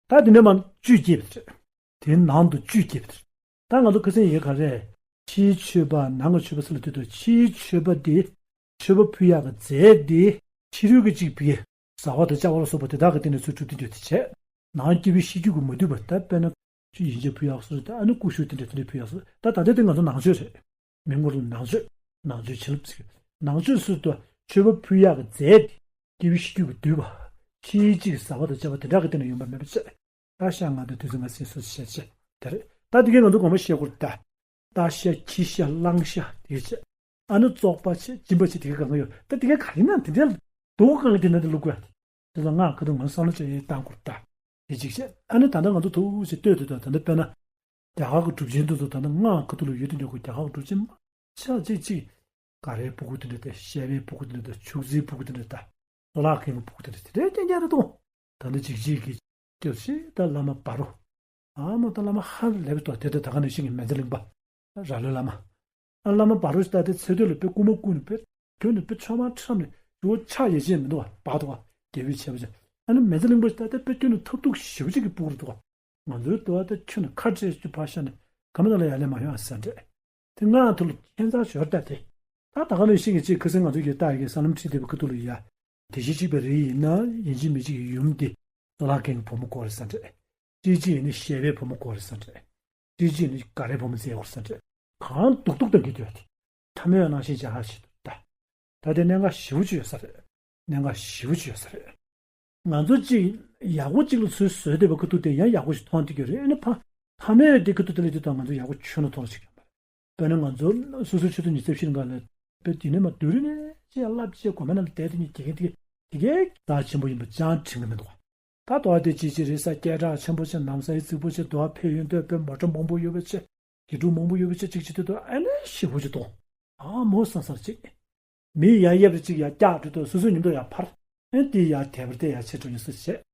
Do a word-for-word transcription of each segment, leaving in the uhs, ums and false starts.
ད་དེ་ནས་མར་བཅུད་སྐྱེས་པ་རེད། དེའི་ནང་དུ་བཅུད་སྐྱེས་པ་རེད། ད་ང་ཚོ་ཁ་སང་ཡིན་ག་རེད། ཕྱིའི་མཆོད་པ་ནང་གི་མཆོད་པ་ཟེར་ལ་དུས་དུ་ཕྱིའི་མཆོད་པ་འདི་མཆོད་པ་ཕུལ་ཡག་གི་རྫས་འདི་ཕྱི་རོལ་གྱི་གཅིག་པའི་བཟའ་བ་དང་བཅའ་བ་ལ་སོགས་པ་དེ་དག་གི་སྟེང་ནས་ཚུར་གྲུབ་སྟེ་འགྱུར་ཏེ་བྱས། ནང་སྐྱེ་བོའི་ཤེས་རྒྱུད་ཀྱིས་མ་བསྡུས་པ་ད་དཔེར་ན་ཆུ་ཡིན་ཅེས་ཕུལ་ཡག་སོགས་ད་ཨ་ནི་ཀུ་ཤུ་དེ་འདྲ་དེ་འདྲ་ཕུལ་ཡག་སོགས་ད་ད་ལྟ་དེ་ང་ཚོ་ནང་མཆོད་རེད། མི་ངོར་ནང་མཆོད། ནང་མཆོད་བྱིན་རླབས་ཟེར། ནང་མཆོད་ཟེར་དུས་མཆོད་པ་ཕུལ་ཡག་གི་རྫས་དེ་སྐྱེ་བོའི་ཤེས་རྒྱུད་ཀྱིས་བསྡུས་པ། ཕྱིའི་གཅིག་བཟའ་བ་དང་བཅའ་བ་དེ་འདྲ་གི་སྟེང་ནས་ཡོང་བ་མེད་པ་བྱས། ད་ཤ་ང་དང་དུས་ཚོད་ང་སྲིད་སོ་བཤད་བྱས་དེ་རེད། ད་དེ་གས་ང་ཚོ་དགོངས་པ་བཞེས་དགོས་རེད་ད། རྟ་ཤ་ཁྱི་ཤ་གླང་ཤ་དེ་བྱས། ཨ་ནི་བཙོག་པ་བྱས་སྦྱིན་པ་བྱས་དེ་གས་གང་ག་ཡོད་ད་དེ་གས་ག་ཡིན་ན་དེ་འདྲའི་སྡུག་གང་གི་དེ་ན་དེ་བླུག་དགོས། དེ་ཚོ་སྔགས་ཁ་ཐུག་ང་བསམ་བློ་བྱས་ཡས་བཏང་དགོས་རེད་ད། དེ་གཅིག་བྱས་ཨ་ནི་ད་ལྟ་ང་ཚོ་ཐུགས་ཆེ་ལྟོས་དེ་དང་ད་ལྟ་དཔེར་ན། རྒྱ་གར་གྱི་གྲུབ་ཆེན་དེ་ཚོ་ད་ལྟ་སྔགས་ཁ་ཐུག་ལ་ཡོད་དུ་འཇོག་གི་རྒྱ་གར་གྱི་གྲུབ་ཆེན་མ་ཆགས་གཅིག་གཅིག་ག་རེའི་སྤུ་གུ་དེ་འདྲ་དང་བཤད་པའི་སྤུ་གུ་དེ་འདྲ་དང་ཕྱུགས་རྫིའི་སྤུ་གུ་དེ་འདྲ་དང་གཙུག་ལག་ཁང་གི་སྤུ་གུ་དེ་འདྲ་དེ་འདྲའི་རྐྱང་རྐྱང་རེད་དོ། ད་ལྟ་འཇིགས་བྱེད་ཀྱི་སྐྱབས་སེ་ད་བླ་མ་བ་རོ། ཨ་མ་ད་བླ་མ་ཧ་ལས་པའི་ཏོ་དེ་ད་ད་ག་ནང་བཞིན་གྱི་མེ་བཙའ་གླིང་པ། ར་ལོའི་བླ་མ། ཨ་བླ་མ་བ་རོ་ཞིག་ད་དེ་ཚེ་སྟོད་ལ་དཔེ་རྐུན་མ་རྐུ་ནས་དཔེ་གྱོན་ནས་དཔེ་མཆོད་མར་ཁྲབ་ནས་ཇོ་བོ་ཕྱག་ཡེ་ཅན་མི་འདུག་བ་བག་འདུག་བ་རྒྱལ་པོའི་བྱེད་པ་ཅན། ཨ་ནི་མེ་བཙའ་གླིང་པ་ཞིག་ད་དེ་དཔེ་གྱོན་ནས་ཐབས་སྡུག་ཞེ་པོ་ཅིག་གི་སྤུ་གུ་རེད་འདུག་བ། ང་ཚོའི་འདུག་བ་ད་ཁྱོད་ནི་ཁ་བྲལ་ཞུ་ཕར་ཤ་ནས་ག་མི་ན་ལ་ཡ་ལས་མ་ཡོང་ཨ་ཟེར་འདྲ། དེ་སྔ་ཐུག་ལ་ཁྱད་མཚར་ཞོར་ལྟ་དེ། ད་ད་ག་ནང་བཞིན་གྱི་ཅིག་ཁ་སང་ང་ཚོ་གི་ལྟ་ཡི་གི་ས་ལམ་ཁྲིད་བསྡད་པའི་ཁ་ཐུག་ལ་ཡ། དེ་བཞིན་གཅིག་པའི་རི་ཡིན་ན་ཡིན་གཅིག་མིན་གཅིག་གི་ཡུམ་དེ་གཙུག་ལག་ཁང་གི་བུ་མོ་སྐོར་རེད་ས་འདྲ། ཅིག་ཅིག་ཡིན་ན་ཤེས་པའི་བུ་མོ་སྐོར་རེད་ས་འདྲ། ཅིག་ཅིག་ཡིན་ན་ག་རེའི་བུ་མོ་བཙལ་དགོས་ས་འདྲ། གང་སྡུག་སྡུག་དང་གི་དུས་དེ། ཐ་མའི་ནང་བཞིན་བྱ་ཧ་ཞིག་ཏུ་ལྟ། ད་དེ་གནད་འགག་ཞེ་པོ་ཅིག་ཡོད་ས་རེད། གནད་འགག་ཞེ་པོ་ཅིག་ཡོད་ས་རེད། ང་ཚོ་གཅིག་ཡག་པོ་གཅིག་ལ་ཚུར་བཟོས་བསྡད་པའི་ཁ་ཐུག་དེ་ཡང་ཡག་པོ་ཞིག་མཐོང་བསྡད་ཀྱི་རེད། ཨ་ནི་ཕ་ཕ་མས་དེ་ཁ་ཐུག་དེ་ལ་དེ་དང་ང་ཚོ་ཡག་པོ་ཆོད་ན་མཐོང་ཞིག་ཡོད་མ་རེད། དཔེར་ན་ང་ཚོ་སོ་སོའི་ཆུ་ཚོད་ཉི་ཤུ་རྩ་བཞི་ནང་ལ་དཔེ་དེ་ནས་མ་བསྡུས་རིགས་ནས་ཅི་ཡང་བསླབ་ཅི་གོ་མ་ན་ལ་བསྡད་དེ་ཉིད་དེ་གས་དེ་གས་དེ་གས་རྩ་ཆེན་པོ་ཡིན་པ་ཅང་དྲན་གི་མི་འདུག་ད་དོ་བ་དེ་ཅི་ཅི་རེད་ས་སྐད་གྲགས་ཆེན་པོ་ཆེ་ནམ་སའི་རྫིག་པོ་ཆེ་དོ་བ་ཕེ་ཡོན་ཏོ་དཔེ་མོ་ཊ་མང་པོ་ཡོད་པ་ཆེ་དགེ་ཕྲུག་མང་པོ་ཡོད་པ་ཆེ་གཅིག་ཅི་དེ་དོ་ཨ་ནི་ཞེ་པོ་ཅིག་གཏོང་ཨ་མོ་སང་སར་ཅིག་མི་ཡ་ཡབ་རེ་གཅིག་ཡ་སྐྱག་འགྲོ་དུས་སོ་སོའི་ཉིན་ཐོ་ཡ་ཕར། ཨེ་འདི་ཡ་དེབ་རེ་དེ་ཡ་ཆེ་འགྲོ་ཡིན་སུ་བྱེད།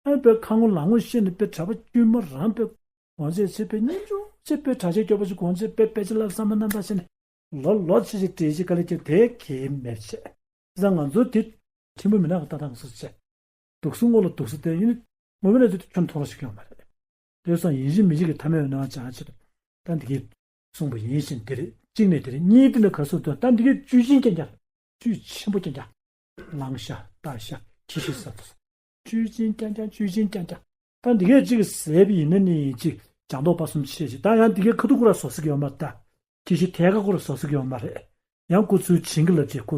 ཨེ་པའི་ཁ་ངོ་ལ་ངོ་ཤེས་ནས་པའི་གྲྭ་པ་དཀྱུས་མ་རང་པའི་གོང་ཆེ་ཆེ་པའི་སྙིང་ཆུང་ཆེ་པའི་གྲྭ་ཆས་སྐྱོབ་པ་ཞིག་གོང་ཆེ་པའི་དཔེ་ཆ་ལ་བསམ་པ་རྣམ་དག་བྱས་ནས་ལོ་ལོ་ཆེ་ཆེ་བྲེལ་ཆེ་དཀའ་ལས་ཀྱང་དེ་གས་མེད་བྱེད། བཟང་ང་ཚོ་དེ་ཐིམ་པ་མི་ནག་གི་ལྟ་སྟངས་སུ་བྱེད། སྡུག་སུ་སྔོ་ལ་སྡུག་སུ་བསྟན་ཡིན། ངོ་མི་ལ་དེ་དུས་ཁྱོད་མཐོང་རོགས་ཞིག་ཡོང་མ་རེད། དེ་སང་ཡིན་གཅིག་མིན་གཅིག་གི་ཐ་མའི་ནང་བྱང་ཆེད་ད་འདི་གས་གསུངས་པ་ཡིན་ཞིང་དེ་རེད་གཅིག་ནས་དེ་རེད་གཉིས་དེ་ནས་ག་སོ་དོན་ད་འདི་གས་བཅུད་ཆེན་རྐྱང་རྐྱང་བཅུད་ཆེན་པོ་རྐྱང་རྐྱང་། གླང་ཤ་རྟ་ཤ་ཁྱི་ཤི་ས་དུ་བཅུད་ཆེན་རྐྱང་རྐྱང་བཅུད་ཆེན་རྐྱང་རྐྱང་ད་འདི་གས་གཅིག་གི་ཟས་པ་ཡིན་ན་ནི་གཅིག་བྱང་ཐོག་པ་གསུམ་ཆེ་ཞིག་ད་ཡང་འདི་གས་ཁ་ཐུག་ཁུ་ར་བཟོ་ས་གི་ཡོད་མ་རེད་ད། ཁྱི་ཤི་ཐལ་ཁ་ཁུ་ར་བཟོ་ས་གི་ཡོད་མ་རེད། ཡང་ཁོ་ཚོའི་བྱིན་གྱི་བརླབས་བྱས་ཁོ་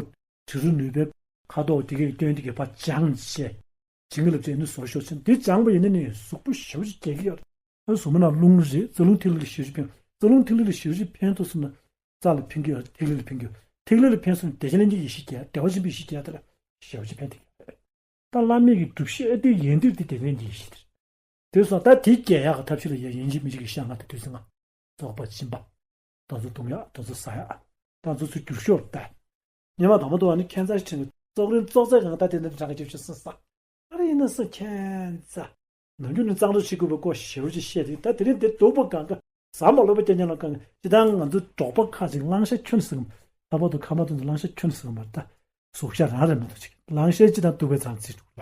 དྲི་རོ་ནུས་པའི་ཁ་དོག་དེ་གས་སྟོན་དེ་གས་ཕར་སྦྱངས་བྱས། བྱིན་གྱི་བརླབས་བྱས་ནི་བཟོ་ཤོག་ཆེན་འདི་སྦྱངས་པ་ཡིན་ན་ནི་གཟུགས་པོ་ཞེ་པོ་ཅིག་རྒྱས་ཀྱི་ཡོད་རེད། གཟུགས་མི་ནང་རླུང་རེད་རྩ་རླུང་ཐིག་ལེ་ལ་ཞེ་པོ་ཅིག་ཕན་རྩ་རླུང་ཐིག་ལེ་ལ་ཞེ་པོ་ཅིག་ཕན་ཐོགས་སོང་ན་རྩ་ལ་ཕན་གྱི་ཡོད་རེད་ཐིག་ལེ་ལ་ཕན་གྱི་ཡོད་ཐིག་ལེ་ལ་ཕན་སོང་ན་བདེ་ཆེན་ལྷན་སྐྱེས་ཡེ་ཤེས་རྒྱས་བདེ་བ་ཆེན་པོའི་ཡེ་ཤེས་རྒྱས་དེ་ལ་ཞེ་པོ་ཅིག་ཕན་ཐོགས་ཀྱི་ཡོད་རེད། ད་བླ་མེད་ཀྱི་སྒྲུབ་བྱེད་ཨེ་ཏི་ཡན་ཏིར་དེ་དེ་ལན་འདི་ཡིན་ཞིག་དེ་སོང་ད་དེ་རྒྱས་ཡག་གི་ཐབས་ཤེས་ལ་ཡ་ཡིན་གཅིག་མིན་གཅིག་གི་ཤ་ང་དེ་དུས་ཚོད་ང་རྫོགས་པ་སྦྱིན་པ། དོ་ཚོ་བཏུང་ཡག་དོ་ཚོ་ཟ་ཡག་དང་ཚོ་ཚུར་རྒྱུག་ཤོར་ད། ཉི་མ་དང་པོ་དུ་བ་ནི་ཁྱད་མཚར་ཞིག་དྲན་གི་ཙོག་རིན་ཙོག་ཙེ་གང་ལྟར་དེ་འདྲ་དྲག་གི་ཅིག་ཤོར་སོང་ས། ཨ་རེ་ཡིན་ན་སོ་ཁྱད་མཚར། ནམ་རྒྱུན་ནི་གཙང་བཟོ་བྱེད་དགོས་པའི་སྐོར་ཞེ་པོ་ཅིག་བཤད་དུས་ད་དེ་རིང་དེ་སྡུག་པོ་གང་ག་ཟ་མ་ལོབ་པ་རྐྱང་རྐྱང་ལ་གང་ག་ཅི་ལྟར་ང་ཚོ་འབྲོག་པ་ཁ་ཅིག་གླང་ཤ་ཁྱོན་ཟིག་ལྷག་པར་དུ་ཁ་མ་ཐུང་དུ་གླང་ཤ་ཁྱོན་ཟིག་མ་རེད་ད། ཟུག་ཤ་རང་རེད་མ་གཏོགས་ཅིག་གླང་ཤའི་ཅི་ལྟར་སྡུག་པའི་ཚང་ཚིག་འགྲོ་ལ།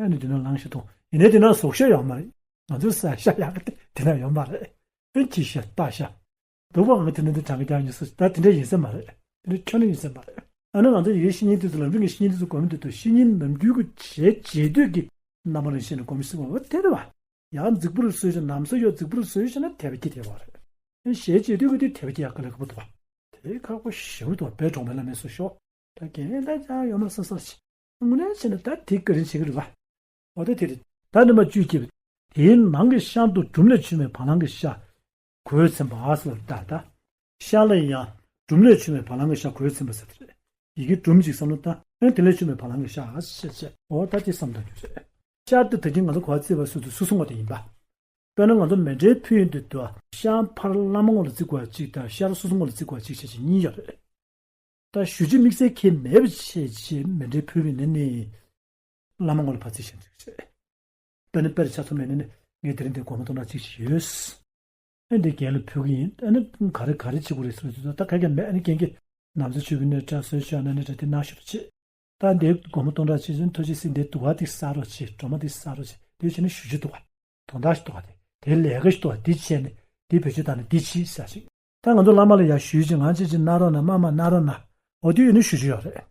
ཨ་ནི་དེ་ན་གླང་ཤ་ཐུང་ཡིན་ནའི་དེ་ན་ཟུག་ཤ་ཡོད་མ་རེད། ང་ཚོའི་ཟ་ཤ་ཡག་གི་དེ་ན་ཡོད་མ་རེད། ཨེ་ཁྱི་ཤ་རྟ་ཤ། སྡུག་པ་ང་དེ་ན་དེ་གྲང་གི་རྒྱག་ཉེ་ས་ད་དེ་འདྲ་ཡིན་ས་མ་རེད། དེ་འདྲ་ཁྱོན་ནས་ཡིན་ས་མ་རེད། ཨ་ནི་ང་ཚོ་ཡི་གེ་བཤེས་གཉེན་དེ་ཚོ་ལམ་རིམ་གྱི་བཤེས་གཉེན་དེ་ཚོ་སྒོམ་དུས་དུ་བཤེས་གཉེན་ནམ་རྒྱུན་གྱི་བྱས་རྗེས་ཟློས་ཀྱི་རྣམ་པ་རང་བཤད་ནས་སྒོམ་ཞིག་བ་དེ་རེད་བ། ཡང་རྫིག་པོ་རུ་བཟོས་ཤིང་ནམ་ས་ཡོད་རྫིག་པོ་རུ་བཟོས་ཤིང་ན་དད་པ་སྐྱེ་དེ་བ་རེད། ཨ་ནི་བཤད་རྗེས་ཟློས་ཀྱི་དེ་དད་པ་སྐྱེ་ཡག་ག་ལ་ཁག་པོ་འདུག་བ། དེ་ཁག་པོ་ཞེ་པོ་འདུག་བ་བའི་གྲོང་པའི་བླ་མའི་སོ་ཤོག་ད་རྒན་ད་ཅང་ཡོད་མ་སོང་ས་ཞིག་དངོས་གནས་བྱས་ན་ད་དེ་བཀའ་དྲིན་ཆེ་གི་རེད་བ། འོ་ད་དེ་རེད། ད་ནི་མ་བཅུད་སྐྱེས་པ། དེའི་ནང་གི་ཤ་དང་དྲུམ་ལས་བྱུང་བའི་བ་ལང་གི་ཤ། གོས་ཚིམ་པ་ཟེར་ད་ད། ཤ་ལ་ཡང་དྲུམ་ལས་བྱུང་བའི་བ་ལང་གི་ཤ་གོས་ཚིམ་པ་ཟེར་དེ་རེད། ཡི་གེ་དྲུམ་ཅིག་བསམ་བློ་བཏང་ཨེ་དེ་ལས་བྱུང་བའི་བ་ལང་གི་ཤ་ཨ་ཤ་ཤ་འོ་ད་དེ་བསམ་བཏང་རྒྱུ་རེད། ཤར་དུ་ད་གིན་ང་ཚོ་གོ་བ་བརྩིས་པ་སུ་དུ་སུ་སུ་ངོ་དེ་ཡིན་པ། དཔེར་ན་ང་ཚོ་མཎྜལ་ཕུལ་ཡོང་དུས་དུ་ཤར་ཕར་བླ་མ་ངོ་ལ་བརྩི་དགོས་པ་གཅིག་དང་ཤར་སོ་སོ་ངོ་ལ་བརྩི་དགོས་པ་གཅིག་བྱས་བྱས་གཉིས་ཡོད་རེད། ད་ཞུ་རྒྱུ་དམིགས་བསལ་གང་ཡང་མེད་པ་བྱས་བྱས་མཎྜལ་ཕུལ་བ་ཡིན་ན་ནི། བླ་མ་ངོ་ལ་ཕར་བརྩི་ཞིང་འཇུག་བྱས། དཔེར་ན་དཔེར་ཆ་མཚོན་པ་ཡིན་ན་ནི་ངས་དེ་རིང་འདིར་སྒོར་མོ་སྟོང་ཕྲག་གཅིག་ཅིག་ཡོད། ཨ་འདི་རྒན་ལ་ཕུལ་གི་ཡིན་ཨ་ནི་ག་རེ་ག་རེ་བྱེད་དགོས་རེད་ཟེར་དུས་ད་ག་གེ་མེད་ཨ་ནི་རྒན་གྱིས་ནམ་ཟས་མཆོད་ཀྱི་ནས་འདྲ་གསོལ་མཆོད་ཨ་ནི་འདྲ་དེ་གནང་ཞུ་རོགས་བྱེད། ད་འདིར་སྒོར་མོ་སྟོང་ཕྲག་གཅིག་ཅིག་ཐུགས་རྗེ་གཟིགས་འདིར་དུ་བ་དེ་ཟ་རོགས་བྱེད་སྒྲོལ་མ་དེ་ཟ་རོགས་བྱེད་དེ་བྱས་ནས་ཞུ་རྒྱུ་འདུག་བ། དོན་དག་ཞིག་འདུག་ག་དེ་དེ་ལས་ཀ་ཞིག་འདུག་ག་དེ་བྱས་ནས་དེ་བེད་སྤྱོད་བཏང་ནས་དེ་བྱེད་ཟེར་ཞིག་ད་ང་ཚོ་བླ་མ་ལ་ཡར་ཞུས་ཅིག་ང་ཅི་ཅིག་གནང་རོགས་གནང་མ་མ་གནང་རོགས་གནང་། འོ་དེ་ཡོད་ན་ཞུ་རྒྱུ་ཡོད་རེད།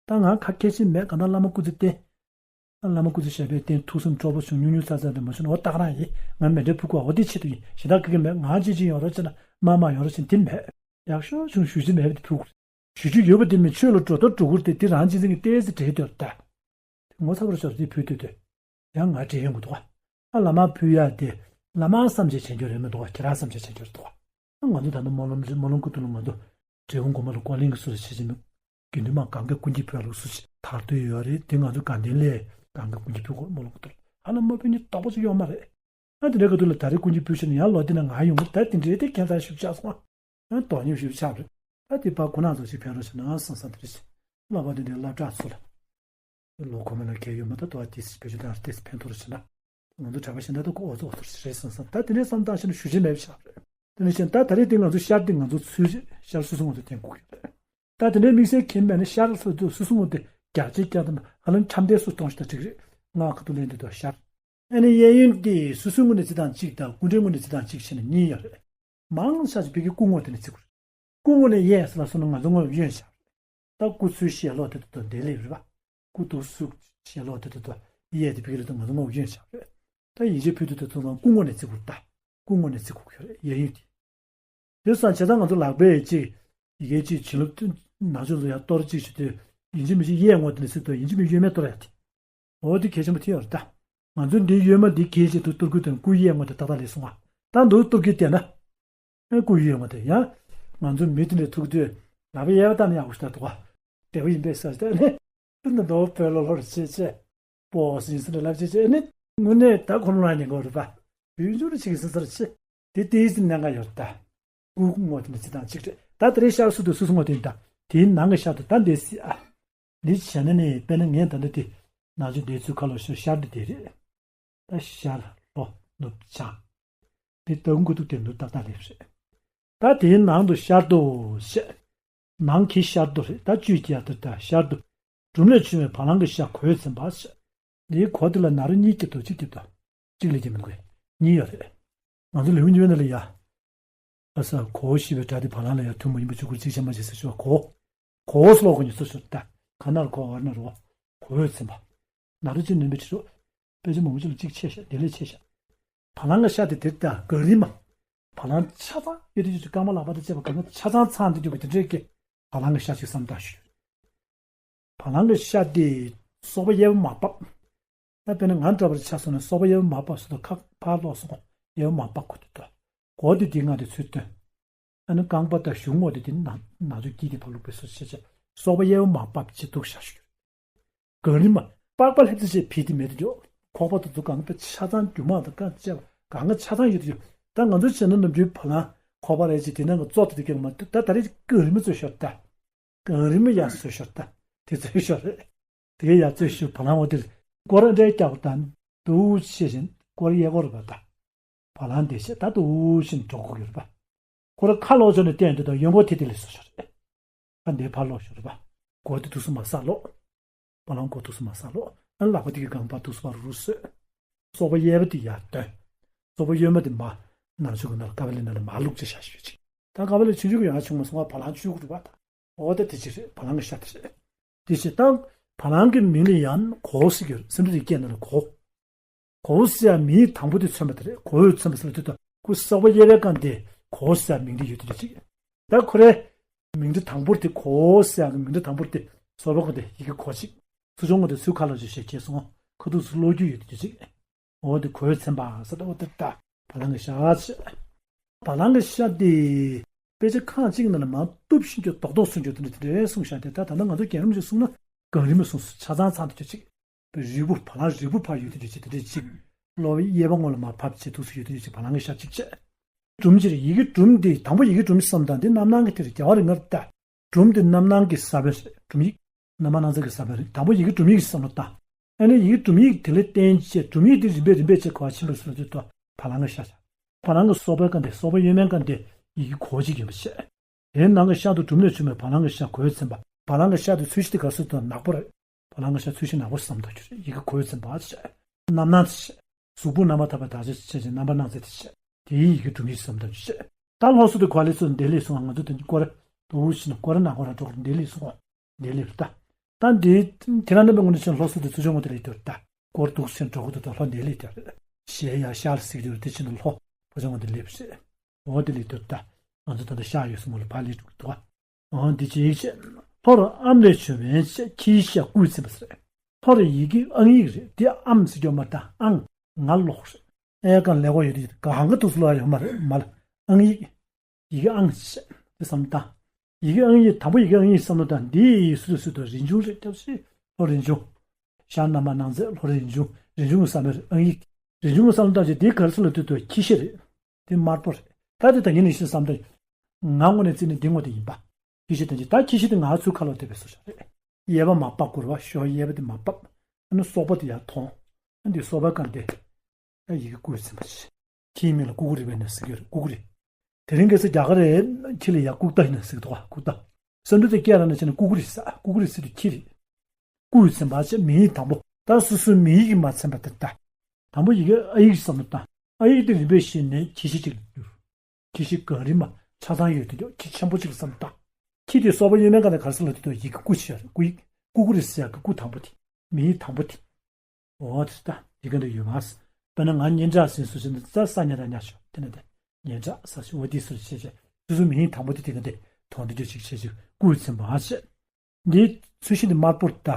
ད་ང་ཁ་སྐད་ཅིག་མེད། གང་ལྟར་བླ་མ་སྐུ་ཚེ་བརྟན། བླ་མ་སྐུ་ཚེ་ཞབས་པད་བརྟན། ཐུགས་བསམ་སྤྲོ་པོ་བྱུང་། ཉུང་ཉུང་ཚ་ཚ་དེ་མ་བྱུང་ན་འོ་སྟག་རང་ཡིན། ང་མེ་འདྲའི་ཕུ་ཁུ་འོ་དེ་ཆེད་དུ་ཡིན། གཞན་དག་གི་གི་མེད། ང་ཅི་ཅིག་ཡོང་རོགས་བྱེད་ན་མ་མ་ཡོང་རོགས་བྱེད་ན་དེ་མེད། ཡག་ཤོས་བྱུང་ཞུ་རྒྱུ་མེད་པ་དེ་ཕུ་ཁུ་རེད། ཞུ་རྒྱུ་ཡོད་པ་དེ་མིན་ཆོས་ལ་འགྲོ་ལྟ་འགྲོ་ཁུར་དེ་དེ་རང་གཅེས་འཛིན་གྱི་ཏོག་ཙམ་བྲལ་འདོད་ད། དེ་ངོ་ཚ་བོར་ཤོར་དེ་ཕུལ་འདོད་དེ། ཡང་ང་བྲེལ་ཡོང་གི་འདུག་ག་ཨ་བླ་མ་ཕུལ་ཡག་དེ་བླ་མ་བསམ་བྱས་བྱེད་རྒྱུ་རེད་མི་འདུག་ག་ཁྱེད་རང་བསམ་བྱས་བྱེད་རྒྱུ་རེད་འདུག་ག་ཨ་ང་ཚོ་ད་ནི་སྨོན་ལམ་རེད། སྨོན་ལམ་སྐུ་ཐུག་ལ་ང་ཚོ་འབྲས་སྤུངས་དགོན་པ་ལ་ཀོ་ལིང་གི་སུ་ལ་བྱེད་ཅིག་མི་དགེ་འདུན་མ་གང་ག་ཀུན་གྱིས་ཕུལ་ལ་སུ་ཞིག་དར་དུ་ཡོད་རེད། དེ་ང་ཚོ་དགའ་ལྡན་ལས་གང་ག་ཀུན་གྱིས་ཕུལ་དགོས། སྨོན་ལམ་སྐུ་ཐུག་ལ་ཨ་ལ་མ་ཕུལ་ནི་དོགས་པ་ཅིག་ཡོད་མ་རེད། ཨ་དེ་འདྲའི་ཁ་ཐུག་ལ་ད་རེས་ཀུན་གྱིས་ཕུལ་ཤེས་ན་ཡང་ལོ་དེ་ན་ང་ཡོང་གི་ད་དེ་འདྲའི་དེ་ཁྱད་མཚར་ཞིག་ཆགས་སོང་ཨ། ཡང་དོ་མཉམ་ཞིག་ཆགས་རེད། ད་དེ་ཕར་ཁོ་ན་ཚོ་ཞིག་ཕན་རོགས་བྱེད་ན་ཨང་སང་སང་དེ་རེད་ཤག་བསླབ་པ་དེ་འདྲའི་སློབ་གྲྭ་ཚོ་ལ། ལོ་གོང་མ་ལ་གལ་ཡོད་མ་ད་དོ་བ་དེ་སྲིད་བེད་སྤྱོད་དང་ཏེས་ཕན་ཐོགས་རེད་ཤག་ན། ང་ཚོ་གྲྭ་པ་གཞན་དག་ཏུ་ཨོ་ཚོ་ཨོ་ཚོ་རེད་སང་སང་ད་དེ་འདྲའི་བསམ་སྟངས་ཤིག་ན་ཞུ་བྱེད་མེད་པ་ཆགས་རེད། དེ་ནས་བཤད་ད་ད་རེས་དེ་ང་ཚོ་ཤར་དེ་ང་ཚོ་ཚུལ་ཤར་སོ་སོ་ང་ཚོ་བསྟན་དགོས་ཀྱི་རེད། ད་དེ་འདྲའི་དམིགས་བསལ་ཁྱིམ་མེད་ན་ཤར་ལ་སོ་སོ་སོ་ངོ་དེ་རྒྱ་ཆེ་རྒྱ་དང་ཧ་ལམ་འཆམ་དེ་སུ་གཏོང་ཞིག་ད་འགྲིག་རེད། ང་ཁ་ཐུག་ལེན་དེ་དོ་ཤར། ཨ་ནི་གཡས་གཡོན་དེ་སོ་སོའི་ངོས་ནས་རྩི་སྟངས་གཅིག་དང་སྐུ་ཕྲེང་ངོས་ནས་རྩི་སྟངས་གཅིག་བྱས་ན་གཉིས་ཡོད་རེད། མང་ཆེ་ཞིག་བོད་ཀྱི་སྐུ་ངོ་དེ་ནས་རྩི་དགོས་རེད། སྐུ་ངོ་ནས་གཡས་ཟེར་ལ་སོང་ན་ང་ཚོ་ངོ་གཡོན་བཞག་རེད། ད་སྐུ་ཚུལ་ཞལ་ལོག་དེ་དོ་དོ་འདས་ལེབ་རེད་པ། སྐུ་ཐུགས་སུ་ཞལ་ལོག་དེ་དོ་དོ་གཡས་དེ་བོད་ཀྱི་ལ་དོ་ང་ཚོ་ངོ་གཡོན་བཞག་རེད། ད་ཡིན་གཅིག་ཕུལ་དུས་དེ་ཚོ་ཚང་སྐུ་ངོ་ནས་རྩི་དགོས་རེད། ད་སྐུ་ངོ་ནས་རྩི་དགོས་ཀྱི་རེད་གཡས་གཡོན་དེ། དེ་སང་བྱས་ཙང་ང་ཚོ་ལག་པས་ཅིག་ཡི་གེ་ཅིག་བྱིན་རླབས་ནག་ཕྱོགས་སུ་ཡར་གཏོར་ཅིག་བྱེད་དུས་ཡིན་གཅིག་མིན་གཅིག་གཡས་ངོ་དེ་ནས་ཚིག་གཏོར་ཡིན་གཅིག་མིན་གཡོན་མས་གཏོར་ཡ་དེ། འོ་དེ་གལ་ཆེན་པོ་དེ་ཡོད་རེད་ད། ང་ཚོ་འདི་གཡོན་མ་འདི་གལ་ཆེ་དུ་གཏོར་དགོས་དོན་སྐུ་གཡས་ངོ་དེ་ཏག་ཏག་ལས་སོང་བ། ད་འདུག་གཏོར་གྱི་བསྡད་ན། ཨེ་སྐུ་གཡས་ངོ་དེ་ཡང་། ང་ཚོ་མི་དེ་འདྲ་ཐུག་དུས་ལག་པ་གཡས་པ་བཏང་ན་ཡག་པོ་ཞིག་ད་འདུག་བ། འབྲས་བུ་ཡིན་པས་ཟེར་ཏེ་ནི། ཏུ་ན་འདོ་བོད་ལོ་ལོར་ཆེ་ཆེ། པོ་སིན་སིན་ལབ་ཆེ་ཆེ་ནི། དངོས་གནས་ད་ཁོ་རང་ཉན་གོ་རེད་པ། ཡུལ་འཇུག་རེ་ཆིག་སིན་སར་ཆེ། དེ་དེའི་སིན་ནང་ག་ཡོད་ད། སྐུ་ངོ་དེ་ནི་ཚིག་དང་གཅིག་རེད། ད་དེ་རེད་ཤར་སུ་དུ་སུ་སུ་ངོ་དེ་ད། དེའི་ནང་གི་ཤར་དུ་ད་འདས་སི་ཨ། འདི་བྱས་ན་ནི་དཔེར་ན་ངས་ད་འདི་དེ། ནང་ཆོས་འདས་ཚུལ་ཁ་ལོ་ཤོར་ཤར་འདི་དེ་རེད། ད་ཤར་ལྷོ་ནུབ་བྱང་། དེ་ལྟ་བུ་མགོ་ཐུག་དེ་ནུབ་ཏག་ཏག་ལེབ་རེད། ད་དེའི་ནང་དུ་ཤར་དུ་བཤད། ནང་གི་ཤར་དུ་རེད་ད་བཅུད་ཀྱི་ཡར་དུ་ད་ཤར་དུ། གྲུམ་ལས་བྱུང་བའི་བ་ལང་གི་ཤ་གོས་ཚིམ་པ་བཤད། འདིའི་གོ་དེ་ལ་ན་རོ་གཉིས་ཀྱི་དོ་གཅིག་གི་དོ། གཅིག་ལས་ཀྱི་མི་འདུག་གས་གཉིས་ཡོད་རེད། ང་ཚོ་ལེའུ་གཉིས་པའི་ནང་ལ་ཡ། ཨ་ས་གོ་ཞེས་པའི་སྒྲ་དེ་བ་ལང་ལ་ཡ་ཐུན་མོང་ཡིན་པ་ཆོས་སྐུར་གཅིག་ཆ་མ་བྱེད་ཟེར་ཞུ་བ་གོ། གོ་སློག་གོ་ཉི་ཚོ་ཞོར་ད། ག་ན་རུ་གོ་བར་ན་རུ་བ། གོ་འོད་ཚིམ་པ། ན་རོ་ཅན་ནོན་པའི་ཁྲི་རུ། དཔེ་ཆ་མང་པོ་ཅིག་ལ་གཅིག་ཆེ་ཤག་དེ་ལས་ཆེ་ཤག་བ་ལང་གི་ཤ་དེ་དེར་ད་ག་རི་མ། བ་ལང་ཆ་ཚང་ཡོད་དུས་ཀྱི་རྐང་པ་ལག་པ་དང་བཅས་པ་གང་ག་ཆ་ཚང་ཚང་དུ་འཇུག་པའི་དེ་འདྲའི་གི་བ་ལང་གི་ཤ་ཅིག་བསམ་བཏང་ཞུས། བ་ལང་གི་ཤ་དེ་སོག་པོ་གཡས་པ་མར་ཕབ། ད་དཔེར་ན་ང་འདྲ་བར་ཆ་སོང་ན་སོག་པོ་གཡས་པ་མར་ཕབ་སོ་ད་ཁ་ཕར་ལོག་སོང་གཡས་པ་མར་ཕབ་གོ་དུས་ད། གོ་དེ་དེ་ང་དེ་ཚུར་བཏོན། ཨ་ནི་རྐང་པ་དང་གཞུ་ངོ་དེ་དེ་ནང་ནང་ཚོ་དཀྱིལ་དེ་ཕར་ལུག་པའི་སོ་ཆེ་ཆེ་སོག་པོ་གཡས་པ་མར་ཕབ་ཅེས་འདུག་བཞག་ཞུ། གངས་རི་མ་པགས་པ་ལྷེབ་ཙེ་ཆེ་ཕི་དེ་མེད་དུ་འཇོག་ཁོག་པ་དེ་ཚོ་གང་ག་ཆ་ཚང་རྒྱུ་མ་དང་གང་བཅས་པ་གང་ག་ཆ་ཚང་ཡོད་དུ་འཇོག་ད་ང་ཚོ་བྱས་ན་ནམ་རྒྱུན་བ་ལང་ཁོག་པ་རེད་ཅེས་དེ་ནང་གི་གཙོ་དེ་དེ་སྐྱེ་མ་ད་ད་རེས་གངས་རི་མ་ཚོས་ཤོར་ད། གངས་རི་མ་ཡར་ཚོས་ཤོར་ད། དེ་ཚོས་ཤོར་རེད། དེ་ཡར་ཚོས་ཤོར་བ་ལང་འོ་དེ་སྐོར་འདྲའི་རྒྱག་པ་དང་དུ་ཆེ་བཞིན་སྐོར་གཡས་སྐོར་བ་ད། བ་ལང་དེ་ཤེས་ད་དུ་བཞིན་འགྲོ་དགོས་ཀྱི་རེད་པ། ཁོ་ར་ཁ་ལོག་ཕྱོགས་ནས་བསྟན་དུས་དང་གཡོན་སྐོར་དེ་དེ་ལས་སོ་ཤོར་རེད། ཁ་འདི་ཕར་ལོག་ཤོར་རེད་པ། སྒོ་དེ་དུས་སུ་མ་ས་ལོག་བ་ལང་སྒོ་དུས་སུ་མ་ས་ལོག་ཨ་ལག་པ་དེ་གི་སྒང་པ་དུས་སུ་བ་རུ་སོད། སོག་པོ་གཡས་པ་དེ་ཡར་བཏོན། སོག་པོ་གཡོན་མ་དེ་མ། ནང་ཆོས་ཀྱི་ནང་ལ་ཀ་བ་ལི་ནང་ལ་མ་བླུགས་ཅེས་བྱ་ཞུས་ཅིག་ད་ཀ་བ་ལི་ཆུང་ཆུང་གི་ཡང་ཆུང་མ་སོང་བ་བ་ལང་ཆུང་གི་རུ་བ་དང་། འོ་ད་དེ་ཅི་རེད་བ་ལང་གི་ཤ་དེ་རེད། དེ་ཅི་ད། བ་ལང་གི་མིང་ལ་ཡང་གོ་ཟེར་གྱི་ཡོད་རེད་སེམས་ཁྲལ་དེ་སྐྱེས་ན་ལ་གོ། གོ་ཟེར་ཡ་མིང་དང་པོ་དེ་མཚོན་པ་དེ་རེད་གོ་འོད་མཚོན་པ་ཟེར་ལ་དེ་དང་ཁོ་སོག་པོ་གཡས་པའི་སྒང་དེ་གོ་ཟེར་ཡ་མིང་དེ་ཡོད་དེ་རེད་ཅིག་ད་ཁོ་རེ། མིང་དེ་དང་པོ་དེ་གོ་ཟེར་ཡ་གི་མིང་དེ་དང་པོ་དེ་སོག་པོ་ག་དེ་ཡི་གེ་གོ་ཅིག་ཚུར་ཆུང་ངུ་དེ་ཚུར་ཁ་ལ་ཅིག་བཤད་ཁྱེར་སོང་ཁ་ཐུག་ཚུར་ཀློག་རྒྱུ་ཡོད་དེ་རེད་ཅིག་འོ་དེ་གོ་འོད་མཚོན་པ་ཟེར་ད་འོ་དེ་ད་བ་ལང་གི་ཤ་ཆེ། བ་ལང་གི་ཤ་དེ། དཔེ་ཆ་ཁག་ཅིག་ནང་ལ་མར་གཏུབ་ཤིང་གི་རྡོག་རྡོག་སུ་འགྱུར་དེ་འདྲ་དེ་འདྲའི་གསུངས་བཞག་དེ་ད་ད་ལྟ་ང་ཚོ་རྒྱལ་རབས་ཅིག་གསུངས་ན་གངས་རི་མ་གསུངས་སུ་ཆ་ཚང་ཚང་དུ་གྱུར་ཅིག་རིལ་བུ་བ་ལང་རིལ་བུ་ཕར་ཡོད་དུ་གྱུར་ཅིག་དེ་འདྲའི་ཅིག་གློ་བའི་གཡས་པ་སྔོན་ལ་མར་ཕབ་བྱེད་ཐུགས་སུ་ཡོད་དུ་གྱུར་ཅིག་བ་ལང་གི་ཤ་གཅིག་བྱས། སྒྲུང་ཅིག་རེད་ཡི་གེ་སྒྲུང་འདི་དང་པོ་ཡི་གེ་སྒྲུང་བསམ་དང་འདི་རྣམ་སྣང་གི་དེ་རེད་རྒྱལ་བ་རིགས་ལྔ་རེད་ད། སྒྲུང་འདི་རྣམ་སྣང་གི་ས་བོན་རེད་སྒྲུང་ཡིག་རྣམ་པར་སྣང་མཛད་ཀྱི་ས་བོན་རེད་དང་པོ་ཡི་གེ་སྒྲུང་ཡིག་བསམ་བློ་བཏང་། ཨ་ནི་ཡི་གེ་སྒྲུང་ཡིག་དེ་ལས་བརྟེན་བྱས་སྒྲུང་ཡིག་དེ་རིམ་པས་རིམ་པས་བྱས་ག་བ་ཕྱིན་པ་སོ་དེ་ལྟ་བ་ལང་གི་ཤ་ཤ། བ་ལང་གི་སོག་པོའི་སྒང་དེ་སོག་པོ་གཡོན་མའི་སྒང་དེ་ཡི་གེ་གོ་གཅིག་ཡིན་པ་བཤད། དེའི་ནང་གི་ཤ་དུ་སྒྲུང་ལས་བྱུང་བའི་བ་ལང་གི་ཤ་གོས་ཚིམ་པ་བ་ལང་གི་ཤ་དུ་ཚུལ་ཤིང་དེ་ག་སུ་དང་ནག་པོ་རེད། བ་ལང་གི་ཤ་ཚུལ་ཤིང་ནག་པོ་བསམ་ཐག་ཆོད་རེད་ཡི་གེ་གོས་ཚིམ་པ་བཤད། རྣམ་སྣང་བཤད། གཟུགས་ཕུང་རྣམ་པར་ཐར་པའི་དག་ཆ་ཆེ་ཆེ་རྣམ་པར་སྣང་མཛད་དེ་བྱས། དེའི་ཡི་གེ་སྒྲུང་ཡིག་བསམ་དང་བཅས། ད་ལྷོ་སོ་དེ་གོ་ལེ་སོ་འདི་ལས་སོང་། ང་ཚོ་དེ་སྐོར་དུ་བུ་ཕྱིན་ན་སྐོར་ན་སྐོར་ན་འགྲོ་གི་འདི་ལས་སོང་། འདི་ལས་ད། ད་འདི་ཁྱེད་རང་རྣམ་པའི་ངོས་ནས་ཕྱིན་ལྷོ་སོ་དེ་ཚུར་ཕྱོགས་ངོས་དེ་ལས་དོར་ད། སྐོར་དུ་ཕྱིན་འགྲོ་གི་འདུག་ད་ལྷོ་འདི་ལས་དོར། གཞལ་ཡས་ཤར་ཟེར་གྱི་འདུག་དེ་ཕྱིན་ན་ལྷོ་ཕོ་བྱང་ངོས་དེ་ལས་བྱེད། འོ་དེ་ལས་དོར་ད། ང་ཚོ་ད་ལྟ་ཤར་ཡོད་སོང་ལ་ཕར་ལས་འགྲོ་གི་འདུག་འོ་འདི་ཅི་ཡིག་བྱེད། ལྷོར་ཨམ་ལས་བྱོན་པས་ཁྱེད་ཤ་སྐུ་ཚིམ་པ་ཟེར། ལྷོར་ཡི་གེ་ཨང་ཡིག་རེད། དེ་ཨམ་ཟེར་རྒྱུ་མ་ད་ཨང་ང་ལོག་རེད། ཨེ་གང་ལས་གོ་ཡོད་དེ་གང་ག་དུས་སུ་ལ་ཡོད་མ་རེད་མ་ལ་ཨང་ཡིག་ཡི་གེ་ཨང་ཞེས་དེ་བསམ་བློ་བཏང་། ཡི་གེ་ཨང་ཡིག་དང་པོ་ཡི་གེ་ཨང་ཡིག་བསམ་བློ་བཏང་། འདི་ཡི་སུ་དང་སུ་དང་རིན་ཆུང་རེད་སྐབས་སུ་ལྷོ་རིན་ཆུང་། ཤར་ན་མ་ནང་ཚེ་ལྷོ་རིན་ཆུང་རིན་ཆུང་གི་བསམ་མེད་ཨང་ཡིག་རིན་ཆུང་གི་བསམ་བློ་བཏང་བྱས་འདི་གར་སུ་ལ་དུས་དུ་ཁྱི་ཤི་རེད། དེ་དམར་པོ་རེད། ད་དེ་ད་ཉིན་ནས་ཤི་བསམ་བཏང་། ང་ངོ་ནས་བརྩིས་ནས་འདི་ངོ་དེ་ཡིན་པ། ཁྱི་ཤི་དང་ཅི་ད་ཁྱི་ཤི་དེ་ང་ཚོའི་ཁ་ལོ་དེ་བས་སོ་ཤ་རེད། གཡས་པ་མ་བབས་དགོས་རེད་བ། ཞོ་གཡས་པ་དེ་མ་བབས། ཨ་ནི་སོག་པ་དེ་ཡར་ཐོང་། ཨ་འདི་སོག་པ་གང་དེ། ཨ་ཡི་གེ་ཀུ་ཟིན་པ་ཞིག་ཁྱིའི་མིང་ལ་ཀུ་ཀུ་རི་བས་ན་ཟེར་གྱི་རེད། ཀུ་ཀུ་རི། དེ་རིང་ཁ་སང་རྒྱ་གར་རེད། ཁྱི་ལ་ཡ་ཀུག་ཏ་ཡིན་ན་ཟེར་གྱི་འདུག་ཀུག་ཏ། སེམས་འདུལ་དེ་སྐད་ལ་ན་བྱས་ན་ཀུ་ཀུ་རི་ཟེར། ཀུ་ཀུ་རི་ཟེར་དུས་ཁྱི་རེད། ཀུ་ཡིས་ཚིམ་པ་བྱས་མིང་ཡིག་དང་པོ། ད་སོ་སོའི་མིང་ཡིག་གིས་མ་ཚིམ་པ་དེ་ལྟ། དང་པོ་ཡི་གེ་ཨ་ཡིག་བསམ་བློ་བཏང་། ཨ་ཡིག་དེ་རིམ་པས་བཤད་ནས་ཁྱི་ཤི་གཅིག་ལ་འགྱུར། ཁྱི་ཤི་གངས་རི་མ་ཆ་ཚང་ཡོད་དེ་འཇོག་ཁྱི་ཆེན་པོ་གཅིག་ལ་བསམ་བློ་བཏང་། ཁྱི་དེ་སོག་པོ་ཡོད་མེད་ག་ནས་གར་སོང་ལ་དེ་དུས་ཡི་གེ་ཀུ་ཤི་ཡ་རེད། ཀུ་ཡིག་ཀུ་ཀུ་རི་ཟེར་ཡ་གི་ཀུ་དང་པོ་དེ། མིང་ཡིག་དང་པོ་དེ། འོ་དེ་ལྟ་དེ་ག་འདྲ་ཡོད་མ་སོང་། དཔེར་ན་ང་སྙན་གྲགས་ཟིན་སུ་ཟིན་ན་ས་ས་ཉ་ར་ཉ་ཤོ་དེ་ན་དེ་སྙན་གྲགས་ས་ཞིག་འོ་དེ་སུ་ཆེ་ཆེ་སུ་སུ་མིང་ཡིག་དང་པོ་དེ་དེ་ག་འདྲ་དོན་དེ་འདྲ་ཅིག་ཆེ་ཆེ་ཀུ་ཡིས་ཚིམ་པ་ཆེ། འདིའི་ཚུལ་གཞི་འདི་དམར་པོར་ལྟ།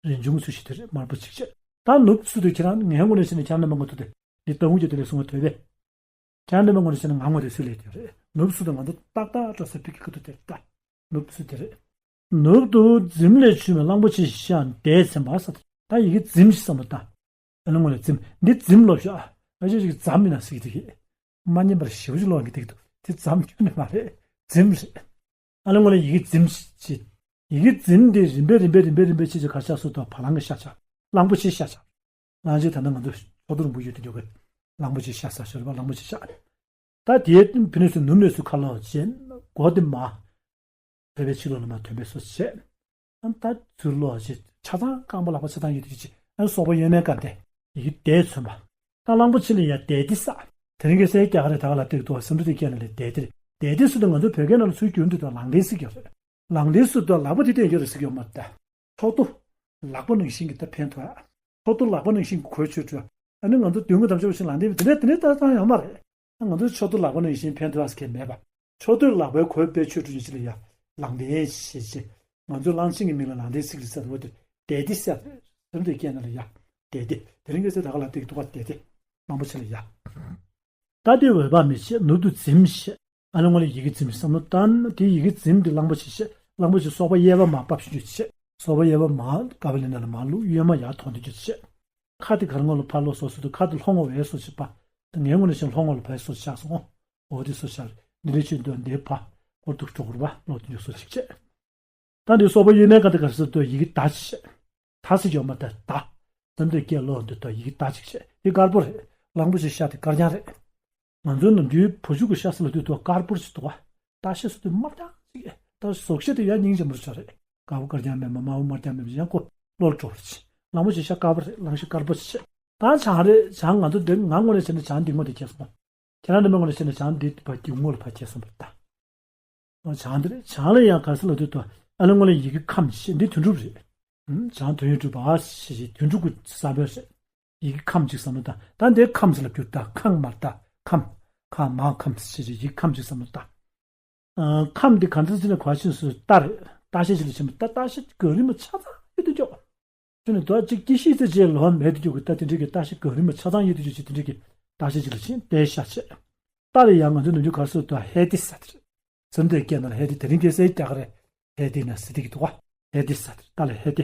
རིན་ཆུང་ཚུལ་གཞི་དེ་རེད། དམར་པོ་ཅིག་བྱས། ད་ནུབ་སུ་དུ་ཁྱེད་རང་ངའི་ངོ་ནས་བྱས་ན་ཁྱེད་རང་རྣམ་པ་ངོ་ཐུག་སྟེ་འདི་ལྟ་བུ་ཅིག་དེ་ལས་གསུང་བ་ཐོས་པས། ཁྱེད་རང་རྣམ་པའི་ངོ་ནས་བྱས་ན་ང་ངོ་དེ་སུ་ལས་དེ་རེད། ནུབ་སུ་དུ་ང་ཚོ་ཏག་ཏག་འགྲོ་ས་ཕི་ཀི་ཁ་ཐུག་དེ་རེད་ད། ནུབ་སུ་དེ་རེད། ནུབ་ཏུ་རྫིམ་ལས་བྱོན་པའི་གླང་པོ་ཆེ་ཤ་འདས་ཚིམ་པ་ས་དེ་ད་ཡི་གེ་རྫིམ་ཞིག་བསམ་བློ་བཏང་། ཨ་ནི་ངོ་ལ་རྫིམ། འདི་རྫིམ་ལོ་ཤ་ཨ་ཅེ་ཅིག་རྫམ་མིན་ན་ཟིག་དེ་གི་མ་ཉན་པར་ཞེ་པོ་ཅིག་ལོག་གི་དེ་གི་འདུག་དེ་རྫམ་ཁྱོན་ནས་མ་རེད། རྫིམ་རེད། ཨ་ནི་ངོ་ལ་ཡི་གེ་རྫིམ་ཞིག་ཅེས། ཡི་གེ་རྫིམ་དེ་རིམ་པས་རིམ་པས་རིམ་པས་རིམ་པས་ཅེས་ཅིག་གར་ཆགས་སུ་དང་བ་ལང་གི་ཤ་ཆགས། གླང་པོ་ཆེ་ཤ་ཆགས། གླང་ཆེན་ད་ནི་ང་ཚོ་ཕྱོགས་དུ་རིང་པོ་ཡོད་དུ་འཇོག་གི་གླང་པོ་ཆེ་ཤ་ས་ཤོར་བ་གླང་པོ་ཆེ་ཤ། ད་དེའི་ཕི་ནས་སུ་ནུབ་ནས་སུ་ཁ་ལོ་བྱས་སྒོ་དེ་མ། བོད་པའི་ཕྱི་ལོགས་ལ་མ་ཐོན་པའི་སོ་བྱས། ཨ་ད་ཚུར་ལོག་བྱས་ཆ་ཚང་རྐང་པ་ལག་པ་ཆ་ཚང་ཡོད་དུ་ཅི་ཨ་སོག་པོ་ཡོད་མེད་ག་དེ་ཡི་གེ་དེ་མཚོན་པ། ད་གླང་པོ་ཆེ་ལ་ཡ་དེ་དེ་ས། དེ་རིང་གི་སའི་རྒྱ་གར་རི་ད་ག་ལ་ཏིག་ཏོ་སེམས་འདུལ་དེ་སྐྱེས་ན་ལས་དེ་དེ་རེད། དེ་དེ་སུ་དང་ང་ཚོ་བོད་སྐད་ནང་ལ་ཚུར་བསྒྱུར་འདུག་དང་ལང་དེ་སི་གྱོ་རེད། ལང་དེ་སུ་དང་ལག་པ་དེ་དེ་ཡོད་རེད་སི་གྱོ་མ་ད། ཕྱོགས་དུ། ལག་པ་ནང་བཞིན་གྱི་ད་ཕན་ཐོགས་ཨ། ཕྱོགས་དུ་ལག་པ་ནང་བཞིན་གྱི་གོས་ཆོད་འགྲོ། ཨ་ནི་ང་ཚོ་དུས་ངོ་དམ་བཅའ་བ་བཞིན་ལང་དེ་དེ་འདྲ་དེ་འདྲ་ད་ད་ཡོང་མ་རེད། ང་ཚོ་ཕྱོགས་དུ་ལག་པ་ནང་བཞིན་ཕན་ཐོགས་ཨ་སི་ཁེ་མེད་པ། ཕྱོགས་དུ་ལག་པའི་གོས་པའི་ཆོད་འགྲོ་ཡོད་ཅི་ལ་ཡ། ལང་དེ་ཞེས་བྱས། ང་ཚོ་གླང་ཆེན་གྱི་མིང་ལ་ལང་དེ་སི་གི་ས་དུ་བ་དེ་དེ་དེ་ས་དེ་རེད། སེམས་དེ་སྐྱེས་ན་ལ་ཡ། དེ་དེ་དེ་རིང་གི་ཚེ་ད་ག་ལ་ཏིག་ཏོ་བ་དེ་དེ་གླང་པོ་ཆེ་ལ་ཡ། ད་དེ་འོད་དཔག་མེད་བྱས་ནུབ་ཏུ་རྫིམ་བྱས། ཨ་ནི་ངོ་ལ་ཡི་གེ་རྫིམ་བསམ་བློ་བཏང་། དེ་ཡི་གེ་རྫིམ་དེ་གླང་པོ་ཆེ་བྱས། གླང་པོ་ཆེ་སོག་པོ་གཡས་པ་མ་བབས་ཤིང་བྱས། སོག་པོ་གཡས་པ་མ་ཀ་པ་ལི་ན་ལ་མ་ལུག་གཡོན་མ་ཡར་ཐོན་དུ་གྱུར་བྱས། ཁ་དེ་གར་ངོ་ལ་ཕར་ལོག་སོ་སོ་དུ་ཁ་དེ་ལྷོ་ངོ་བས་སོ་བྱེད་པ། དེ་ངའི་ངོ་ནས་བྱས་ལྷོ་ངོ་ལ་བས་སོ་བྱ་སོང་ཨོ། འོ་དེ་སོ་བྱ་རེད། འདི་ལས་ཆོས་འདོན་འདེབས་པ། སྐོར་དུ་གྲོགས་རུ་བ་ལོག་ཏུ་འཇུག་སོ་ཞིག་བྱས། ད་འདི་སོག་པོ་ཡོད་མེད་ག་དེ་ག་སོ་དུ་ཡི་གེ་ད་ཅིག་བྱས། ད་ཟེར་ཡོད་མ་ད་ད། དམ་དུ་སྐད་ལོག་འདི་དུ་ཡི་གེ་ད་ཅིག་བྱས། འདི་དཀར་པོ་རེད། གླང་པོ་ཆེ་ཤ་དེ་དཀར་རྐྱང་རེད། ང་ཚོའི་ནམ་རྒྱུན་བུ་ཕྲུག་གི་ཤ་ཟ་ལ་དུས་དུ་དཀར་པོ་ཞིག་འདུག་བ། ད་ཤ་ཟ་དུས་དམར་རྐྱང་ཅིག་ད་ཟོག་ཤ་དེ་ཡང་སྙིང་རྗེ་མོ་ཆགས་རེད། དཀར་པོ་དཀར་རྐྱང་མེད་མ་དམར་པོ་དམར་རྐྱང་མེད་མ་ཡང་ཁོ་བློ་ལ་འགྲོ་བར་བྱེད། གླང་པོ་ཆེ་ཤ་དཀར་པོ་རེད། གླང་ཤ་དཀར་པོ་ཞིག་བྱས། ད་བྱང་རེད། བྱང་ང་ཚོ་འདི་ང་ངོ་ནས་བྱས་ན་བྱང་འདི་ངོ་དེ་ཁྱེར་སོང་། ཁྱེད་རང་འདི་མ་ངོ་ནས་བྱས་ན་བྱང་འདི་བ་རྒྱུ་ངོ་ལ་ཕར་ཁྱེར་སོང་བ་ད། བྱང་འདི་རེད། བྱང་ལ་ཡང་ག་ས་ལ་དུས་དུ་ཨ་ལ་ངོ་ལ་ཡི་གེ་ཁམས་ཞེས་འདི་དོན་གྲུབ་རེད། བྱང་དོན་ཡོད་གྲུབ་པ་ཞེས་དོན་གྲུབ་ཀྱི་ས་བོན་རེད། ཡི་གེ་ཁམས་ཅིག་བསམ་བློ་བཏང་། ད་འདི་ཁམས་ལ་བསྒྱུར་ད་ཁམས་མ་ད་ཁམས། ཁམས་མ་ཁམས་ཞེས་ཡི་གེ་ཁམས་ཅིག་བསམ་བློ་བཏང་། ཁམས་འདི་ག་འདྲ་ཅིག་ནས་ག་ཕྱིན་སུ་ལྟ་རེད། ལྟ་ཤེས་ཅིག་ལ་ཕྱིན་པ་ད་ལྟ་ཤེས་གོ་རིམ་མ་ཆ་ཚང་ཡོད་དུ་འཇོག་ཁྱོད་ནི་དོ་གཅིག་སྐྱེ་ཤི་ཚེ་རྗེས་ལོ་མེད་དུ་འཇུག་གི་ད་དེ་འདྲའི་གི་ལྟ་ཞིབ་གོ་རིམ་ཆ་ཚང་ཡོད་དུ་འཇུག་ཅིག་དེ་འདྲའི་གི་ལྟ་ཞིབ་ཅིག་ལ་ཕྱིན་ཏེ་ཤ་ཆེ། ལྟ་རེ་ཡང་ང་ཚོ་ནམ་རྒྱུན་གར་སོ་དུ་ཧེ་ཏི་ས་དེ་རེད། སེམས་དེ་སྐྱེས་ན་ལ་ཧེ་ཏི་དེ་རིང་གི་སའི་རྒྱ་གར་ཧེ་ཏི་ན་སི་ཏི་གི་དུ་བ་ཧེ་ཏི་ས་དེ་ལྟ་ལ་ཧེ་ཏི་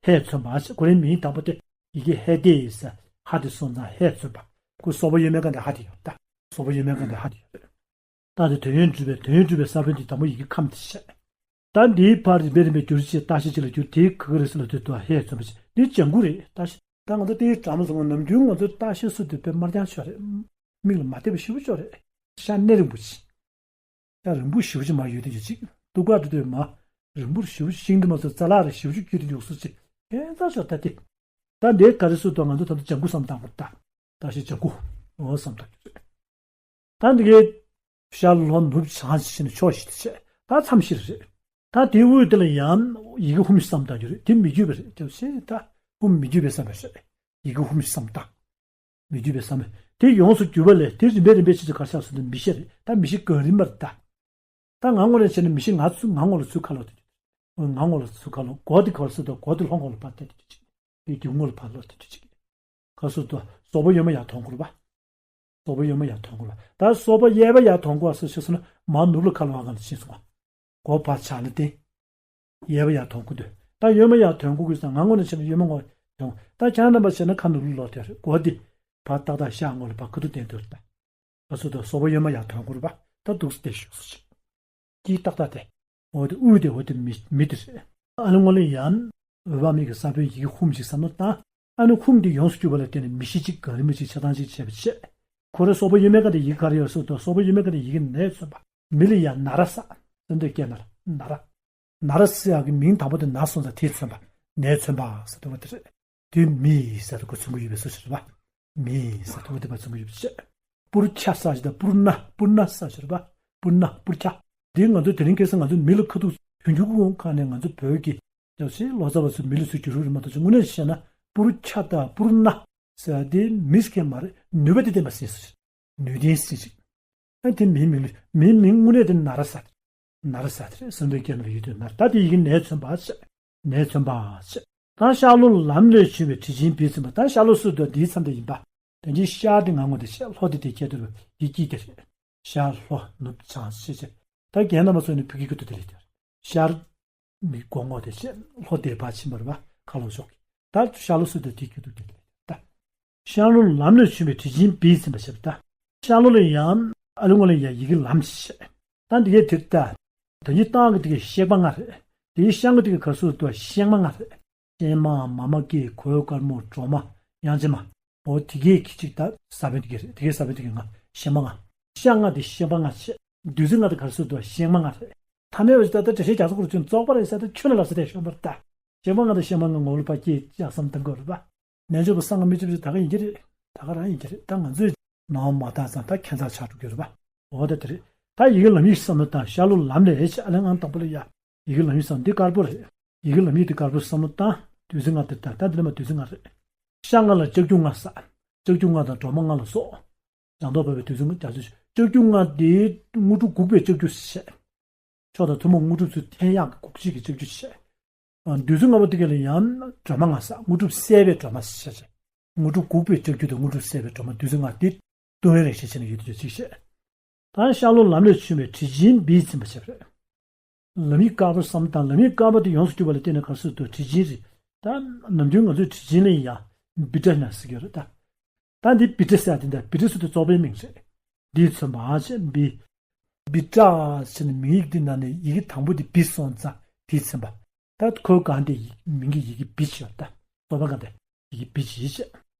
ཧེ་མཚོན་པ་ཞེས་གོ་རིམ་མིང་དང་པོ་དེ་ཡི་གེ་ཧེ་ཏི་ཡི་ས་ཧ་དེ་སོང་ཙང་ཧེ་མཚོན་པ་ཁོ་སོག་པོ་ཡོད་མེད་ག་འདི་ཧ་དེ་ཡོད་ད། སོག་པོ་ཡོད་མེད་ག་འདི་ཧ་དེ་ཡོད་རེད། ད་དེ་དོན་ཡོད་གྲུབ་པའི་དོན་ཡོད་གྲུབ་པའི་ས་བོན་དེ་དང་པོ་ཡི་གེ་ཁམས་དེ་བཤད། ད་འདིའི་ཕར་རིམ་པས་རིམ་པས་བསྒྱུར་བྱས་ལྟ་ཞིབ་ཅིག་ལ་བསྒྱུར་དེའི་ག་ག་རེ་ཟེར་ལ་དུས་དུ་ཧེ་མཚོན་པ་ཞིག་འདི་ལྗང་གུ་རེད། ལྟ་ཞིབ་ད་ང་ཚོ་ལྟ་ཡི་གྲམ་སོང་ནམ་རྒྱུན་ང་ཚོ་ལྟ་ཞིབ་སུ་དུས་པའི་དམར་རྐྱང་ཤོ་རེད། མིག་ལ་མ་བལྟས་པ་ཞིབ་པོ་ཤོ་རེད། ཤ་གནད་རིང་པོ་ཆེ། ཤ་རིང་པོ་ཞིབ་པོ་ཅིག་མ་ཡོད་དེ་ཡོད་ཅིག་ཏུ་ཀ་དུ་དུས་མ་རིང་པོར་ཞིབ་པོ་ཤིང་དུ་མ་སོ་རྩ་ལག་རེ་ཞིབ་པོ་ཅིག་བསྒྱུར་དུ་ཡོད་སུ་ཅིག་ཧེ་ཙང་ཤོ་ལྟ་སྟེ། ད་འདི་ག་རེ་སུ་དུ་ང་ཚོ་ད་དུ་ལྗང་གུ་བསམ་བཏང་བར་ལྟ། བརྟག་ཤིང་ལྗང་གུ། འོ་བསམ་བཏང་རྒྱུ་རེད། ད་འདི་གའི་ཤར་ལྷོ་ནུབ་བྱང་ཕྱོགས་བཞི་དེ་བྱས། ད་མཚམས་བཞི་རེད། ད་དེའི་དབུས་དེ་ལ་ཡང་ཡི་གེ་ཧཱུྃ་བཞི་བསམ་བཏང་རྒྱུ་རེད། དེ་མི་བསྐྱོད་པ་རེད། སྐྱབས་ཤེས་ད་ཧཱུྃ་མི་བསྐྱོད་པའི་བསམ་པ་རེད། ཡི་གེ་ཧཱུྃ་བཞི་བསམ་བཏང་། མི་བསྐྱོད་པའི་བསམ་པ། དེ་ཡོངས་སུ་གྱུར་པ་ལས་དེ་རིམ་པས་རིམ་པས་ཕྱིན་ཏེ་གར་ཤར་སོང་དུས་མི་ཤེས་རེད། ད་མི་ཤེས་གང་རིམ་པར་ད། ད་ང་ངོ་ལ་བྱས་ན་མི་ཤེས། ང་ཚུར་ང་ངོ་ལ་ཚུར་ཁ་ལོག་དེ། ང་ངོ་ལ་ཚུར་ཁ་ལོག་སྒོ་དེ་གར་སོང་དུས་སྒོ་དེ་ལྷོ་ངོ་ལ་ཕར་བལྟས་དེ་ཅིག་དེ་རྒྱུ་ངོ་ལ་ཕར་ལོག་དེ་ཅིག་གར་སོང་དུས་སོག་པོ་གཡོན་མ་ཡར་མཐོང་དགོས་རེད་པ། སོག་པོ་གཡོན་མ་ཡར་མཐོང་དགོས་རེད་པ། ད་སོག་པོ་གཡས་པ་ཡར་མཐོང་དགོས་པ་སོགས་ཤེས་སོང་ན་མར་ནུབ་ལ་ཁ་ལོག་གང་ལ་ཕྱིན་སོང་བ། སྒོ་ཕར་ཕྱག་ན་བསྟན། གཡས་པ་ཡར་མཐོང་དགོས་དུས། ད་གཡོན་མ་ཡར་མཐོང་དགོས་ཀྱི་ས། ང་ངོ་ནས་བྱས་ན་གཡོན་མ་ངོ་མཐོང་། ད་ཁྱེད་རང་རྣམ་པ་བྱས་ན་ཁ་ནུབ་ལ་ལོག་དེ་རེད། སྒོ་འདི་ཕར་ཏག་ཏག་ཤར་ངོ་ལ་ཕར་ཁ་ཐུག་བསྟན་དུས་ད། ཨ་སོ་ད་སོག་པོ་གཡོན་མ་ཡར་མཐོང་དགོས་རེད་པ། ད་འདུག་སེ་བསྡད་ཤོག་ཟེར་ཅིག་དཀྱིལ་ཏག་ཏག་དེ། འོ་དེ་དབུས་དེ་འོ་དེ་མི་མི་དེ་རེད། ཨ་ནི་ངོ་ལ་ཡང་འོད་དཔག་མེད་ཀྱི་ས་བོན་ཡི་གེ་ཧཱུྃ་ཅིག་བསམ་བློ་བཏང་། ཨ་ནི་ཧཱུྃ་དེ་ཡོངས་སུ་གྱུར་པ་ལ་བརྟེན་ནས་མི་ཤེས་ཅིག་གང་རིམ་པ་ཅིག་ཆ་ཚང་ཅིག་བྱས་པ་བྱས། ཁོ་རང་སོག་པོ་གཡོན་མའི་ཁ་དེ་ཡི་གེ་ག་རེ་ཡོད་སོགས་དང་། སོག་པོ་གཡོན་མའི་ཁ་དེ་ཡི་གེ་ནས་མཚོན་པ། མི་ལ་ཡང་ན་ར་ས། སེམས་འདོད་སྐྱེ་ན་ལ་ན་ར། ན་ར་ཟེར་ཡག་གི་མིང་དང་པོ་དེ་ན་སོང་ཙང་དེས་མཚོན་པ། ནས་མཚོན་པ་ཟེར་དུས་དེ་རེད། དེ་མི་ཟེར་དུས་ཁོ་མཚོན་གྱི་ཡོད་པའི་བཟོ་ཞིག་རེད་པ། མི་ཟེར་དུས་དེ་པ་མཚོན་གྱི་ཡོད་པའི་བཟོ། སྤུར་ཁྱ་ཟེར་ཞིག་དང་སྤུར་ན། སྤུར་ན་ཟེར་ཞིག་རེད་པ། སྤུར་ན་སྤུར་ཁྱ། འདི་ང་ཚོ་དེ་རིང་ཁ་སང་ང་ཚོ་མི་ལ་ཁ་ཐུག་དུས་འགྱུར་གྱི་ཁ་ནས་ང་ཚོ་བོད་ཀྱི་སྐྱབས་ཤེས་ལོ་ཙཱ་བ་ཚོ་མི་ལ་ཚུར་བསྒྱུར་རྒྱུ་རེད་མ་གཏོགས། དངོས་གནས་བཤད་ན་སྤུར་ཁྱ་དང་སྤུར་ན་ཟེར་དེ་མི་སྐད་མ་རེད། ནུས་པ་དེ་བསྟན་པ་ཟེར་ཞིག་ནུས་ལྡན་ཟེར་ཞིག་ཨ་དེ་མིའི་མིང་ལ། མིའི་མིང་དངོས་གནས་དེ་ན་ར་ས་དེ། ན་ར་ས་དེ་རེད། སེམས་འདོད་སྐྱེ་ན་ལ་ཡོད་དུས་ན་ར། ད་དེ་ཡི་གེ་ནས་མཚོན་པ་ཟེར། ནས་མཚོན་པ་ཟེར། ད་ཤར་ལྷོ་ལམ་ལས་བྱུང་བའི་དྲི་ཆེན་བིས་མཚོན་པ། ད་ཤར་ལྷོ་སུ་དང་དེའི་མཚམས་དེ་ཡིན་པ། དེ་ནས་ཤར་དེ་ང་ངོ་དེ་བྱས། ལྷོ་དེ་དེ་ཁྱད་དུ་འདི་དཀྱིལ་དེ་རེད། ཤར་ལྷོ་ནུབ་བྱང་ཞེས་བྱས། ད་རྒན་རྣམ་པ་ཚོ་ནི་བོད་ཀྱི་སྐད་དུ་དེ་ལས་དེ་རེད། ཤར་མི་སྒོ་ངོ་དེ་བྱས། ལྷོ་དེ་ཕར་ཕྱིན་པ་རེད་པ། ཁ་ལོག་ཕྱོགས་ཀྱི། ད་ཤར་ལྷོ་སུ་དང་དེ་ཁྱད་དུ་དེ་ལས་ད། ཤར་ལྷོ་ལམ་ལས་བྱུང་བའི་དྲི་ཆེན་བིས་མཚོན་པ་ཞེས་པ་ད། ཤར་ལྷོ་ལ་ཡང་ཨ་ལུ་ངོ་ལ་ཡང་ཡི་གེ་ལམ་ཞེས། ད་འདི་གའི་དེར་ད། ད་ནི་སྟག་གི་དེ་གའི་གཤེགས་པ་ལྔ་རེད། དེའི་ཤང་གི་དེ་གའི་ག་སུ་དུ་གཤེགས་མ་ལྔ་རེད། གཤེགས་མ། མ་མ་སྐྱེས། གོས་དཀར་མོ། སྒྲོལ་མ། དབྱངས་ཅན་མ། འོ་དེ་གའི་ཁྱི་གཅིག་ད་ས་བོན་དེ་གའི་རེད། དེ་གའི་ས་བོན་དེ་གའི་ལྔ། གཤེགས་མ་ལྔ། ཤང་ལྔ་དེ་གཤེགས་པ་ལྔ་བྱས། བདུད་རྩི་ལྔ་དེ་ག་སུ་དུ་གཤེགས་མ་ལྔ་རེད། ཐ་མའི་བ་ཞིག་ད་ལྟ་འགྲེལ་བཤད་རྒྱག་ས་ཁུར་ཚུན་བཙོག་པ་རེད་ཟེར་ད་ཁྱོད་ལ་ལབ་ས་དེ་ཤོང་པར་ད། གཤེགས་མ་ལྔ་དང་གཤེགས་མ་ལྔ་ངོ་ལ་ཕ་སྐྱེས་ཡག་བསམ་གཏང་དགོས་རེད་པ། ནན་ཆོས་པ་སངས་མི་ཅིབ་ཅིབ་ད་ག་ཡིན་གྱི་རེད། ད་ག་རང་ཡིན་གྱི་རེད། ད་ང་ཚོས་ནང་མ་བཏང་ཙང་ད་ཁྱད་མཚར་ཆགས་འགྲོ་གི་རེད་པ། འོ་ད་དེ་རེད། ད་ཡི་གེ་ལམ་ཡིག་བསམ་བློ་བཏང་། ཤར་ལྷོ་ལམ་ལས་ཨ་ལན་ཨང་དང་པོ་ལ་ཡ། ཡི་གེ་ལམ་ཡིག་བསམ་འདི་དཀར་པོ་རེད། ཡི་གེ་ལམ་ཡིག་འདི་དཀར་པོ་བསམ་བློ་བཏང་། བདུད་རྩི་ལྔ་དེ་ད་ད་འདི་ལ་མ་བདུད་རྩི་ལྔ་རེད། ཤང་ལྔ་ལ་ལྕགས་ཀྱུ་ལྔ་ཟེར། ལྕགས་ཀྱུ་ལྔ་དང་སྒྲོལ་མ་ལྔ་ལ་སོགས། ཡང་དག་པ་བའི་བདུད་རྩི་ལྔ་རྒྱ་མཚོ་ལྕགས་ཀྱུ་ལྔ་དེ་དངོས་གྲུབ་འགུགས་པའི་ལྕགས་ཀྱུ་ཞེས། མཆོག་དང་ཐུན་མོང་དངོས་གྲུབ་ཚུལ་འཐེན་ཡག་གི་འགུགས་བྱེད་ཀྱི་ལྕགས་ཀྱུ་ཞེས། བདུད་རྩི་ལྔ་པོ་དེ་ག་ལ་ཡང་སྒྲོལ་མ་ལྔ་ཟེར། དངོས་གྲུབ་སེལ་བའི་སྒྲོལ་མ་ཞེས་བྱ། དངོས་གྲུབ་འགུགས་པའི་ལྕགས་ཀྱུ་དང་དངོས་གྲུབ་སེལ་བའི་སྒྲོལ་མ་བདུད་རྩི་ལྔ་དེ་སྟོན་རེ་ཞེས་བྱས་ནས་ཡོད་དུ་ཡོད་ཅིག་བཤད། ད་ཤར་ལྷོ་ལམ་ལས་བྱུང་བའི་དྲི་ཆེན་བིས་མཚོན་པ་བྱས་པ་རེད། ལམ་ཡིག་དཀར་པོ་བསམ་བློ་བཏང་། ལམ་ཡིག་དཀར་པོ་དེ་ཡོངས་སུ་གྱུར་པ་ལ་བརྟེན་ནས་ག་སུ་དུ་དྲི་ཆེན་རེད། ད་ནམ་རྒྱུན་ང་ཚོའི་དྲི་ཆེན་ལ་ཡང་བི་ཏྲ་ན་ཟེར་གྱི་ཡོད་རེད་ད། ད་འདི་བི་ཏྲ་ཟེར་དེ་འདྲ་བི་ཏྲ་ཟེར་དུས་བཙོག་པའི་མིང་རེད། འདིས་མཚོན་པ་ཞེས་བི། བི་ཏྲ་ཟེར་ནས་མིང་ཡིག་འདི་ནང་ནས་ཡི་གེ་དང་པོ་འདི་བི་སོང་ཙང་དེས་མཚོན་པ། ད་ཁོའི་སྒང་དེ་མིང་གི་ཡི་གེ་བི་ཅིག་ཡོད་ད། བཙོག་པ་སྒང་དེ་ཡི་གེ་བི་ཅིག་ཡིན་ཅེས།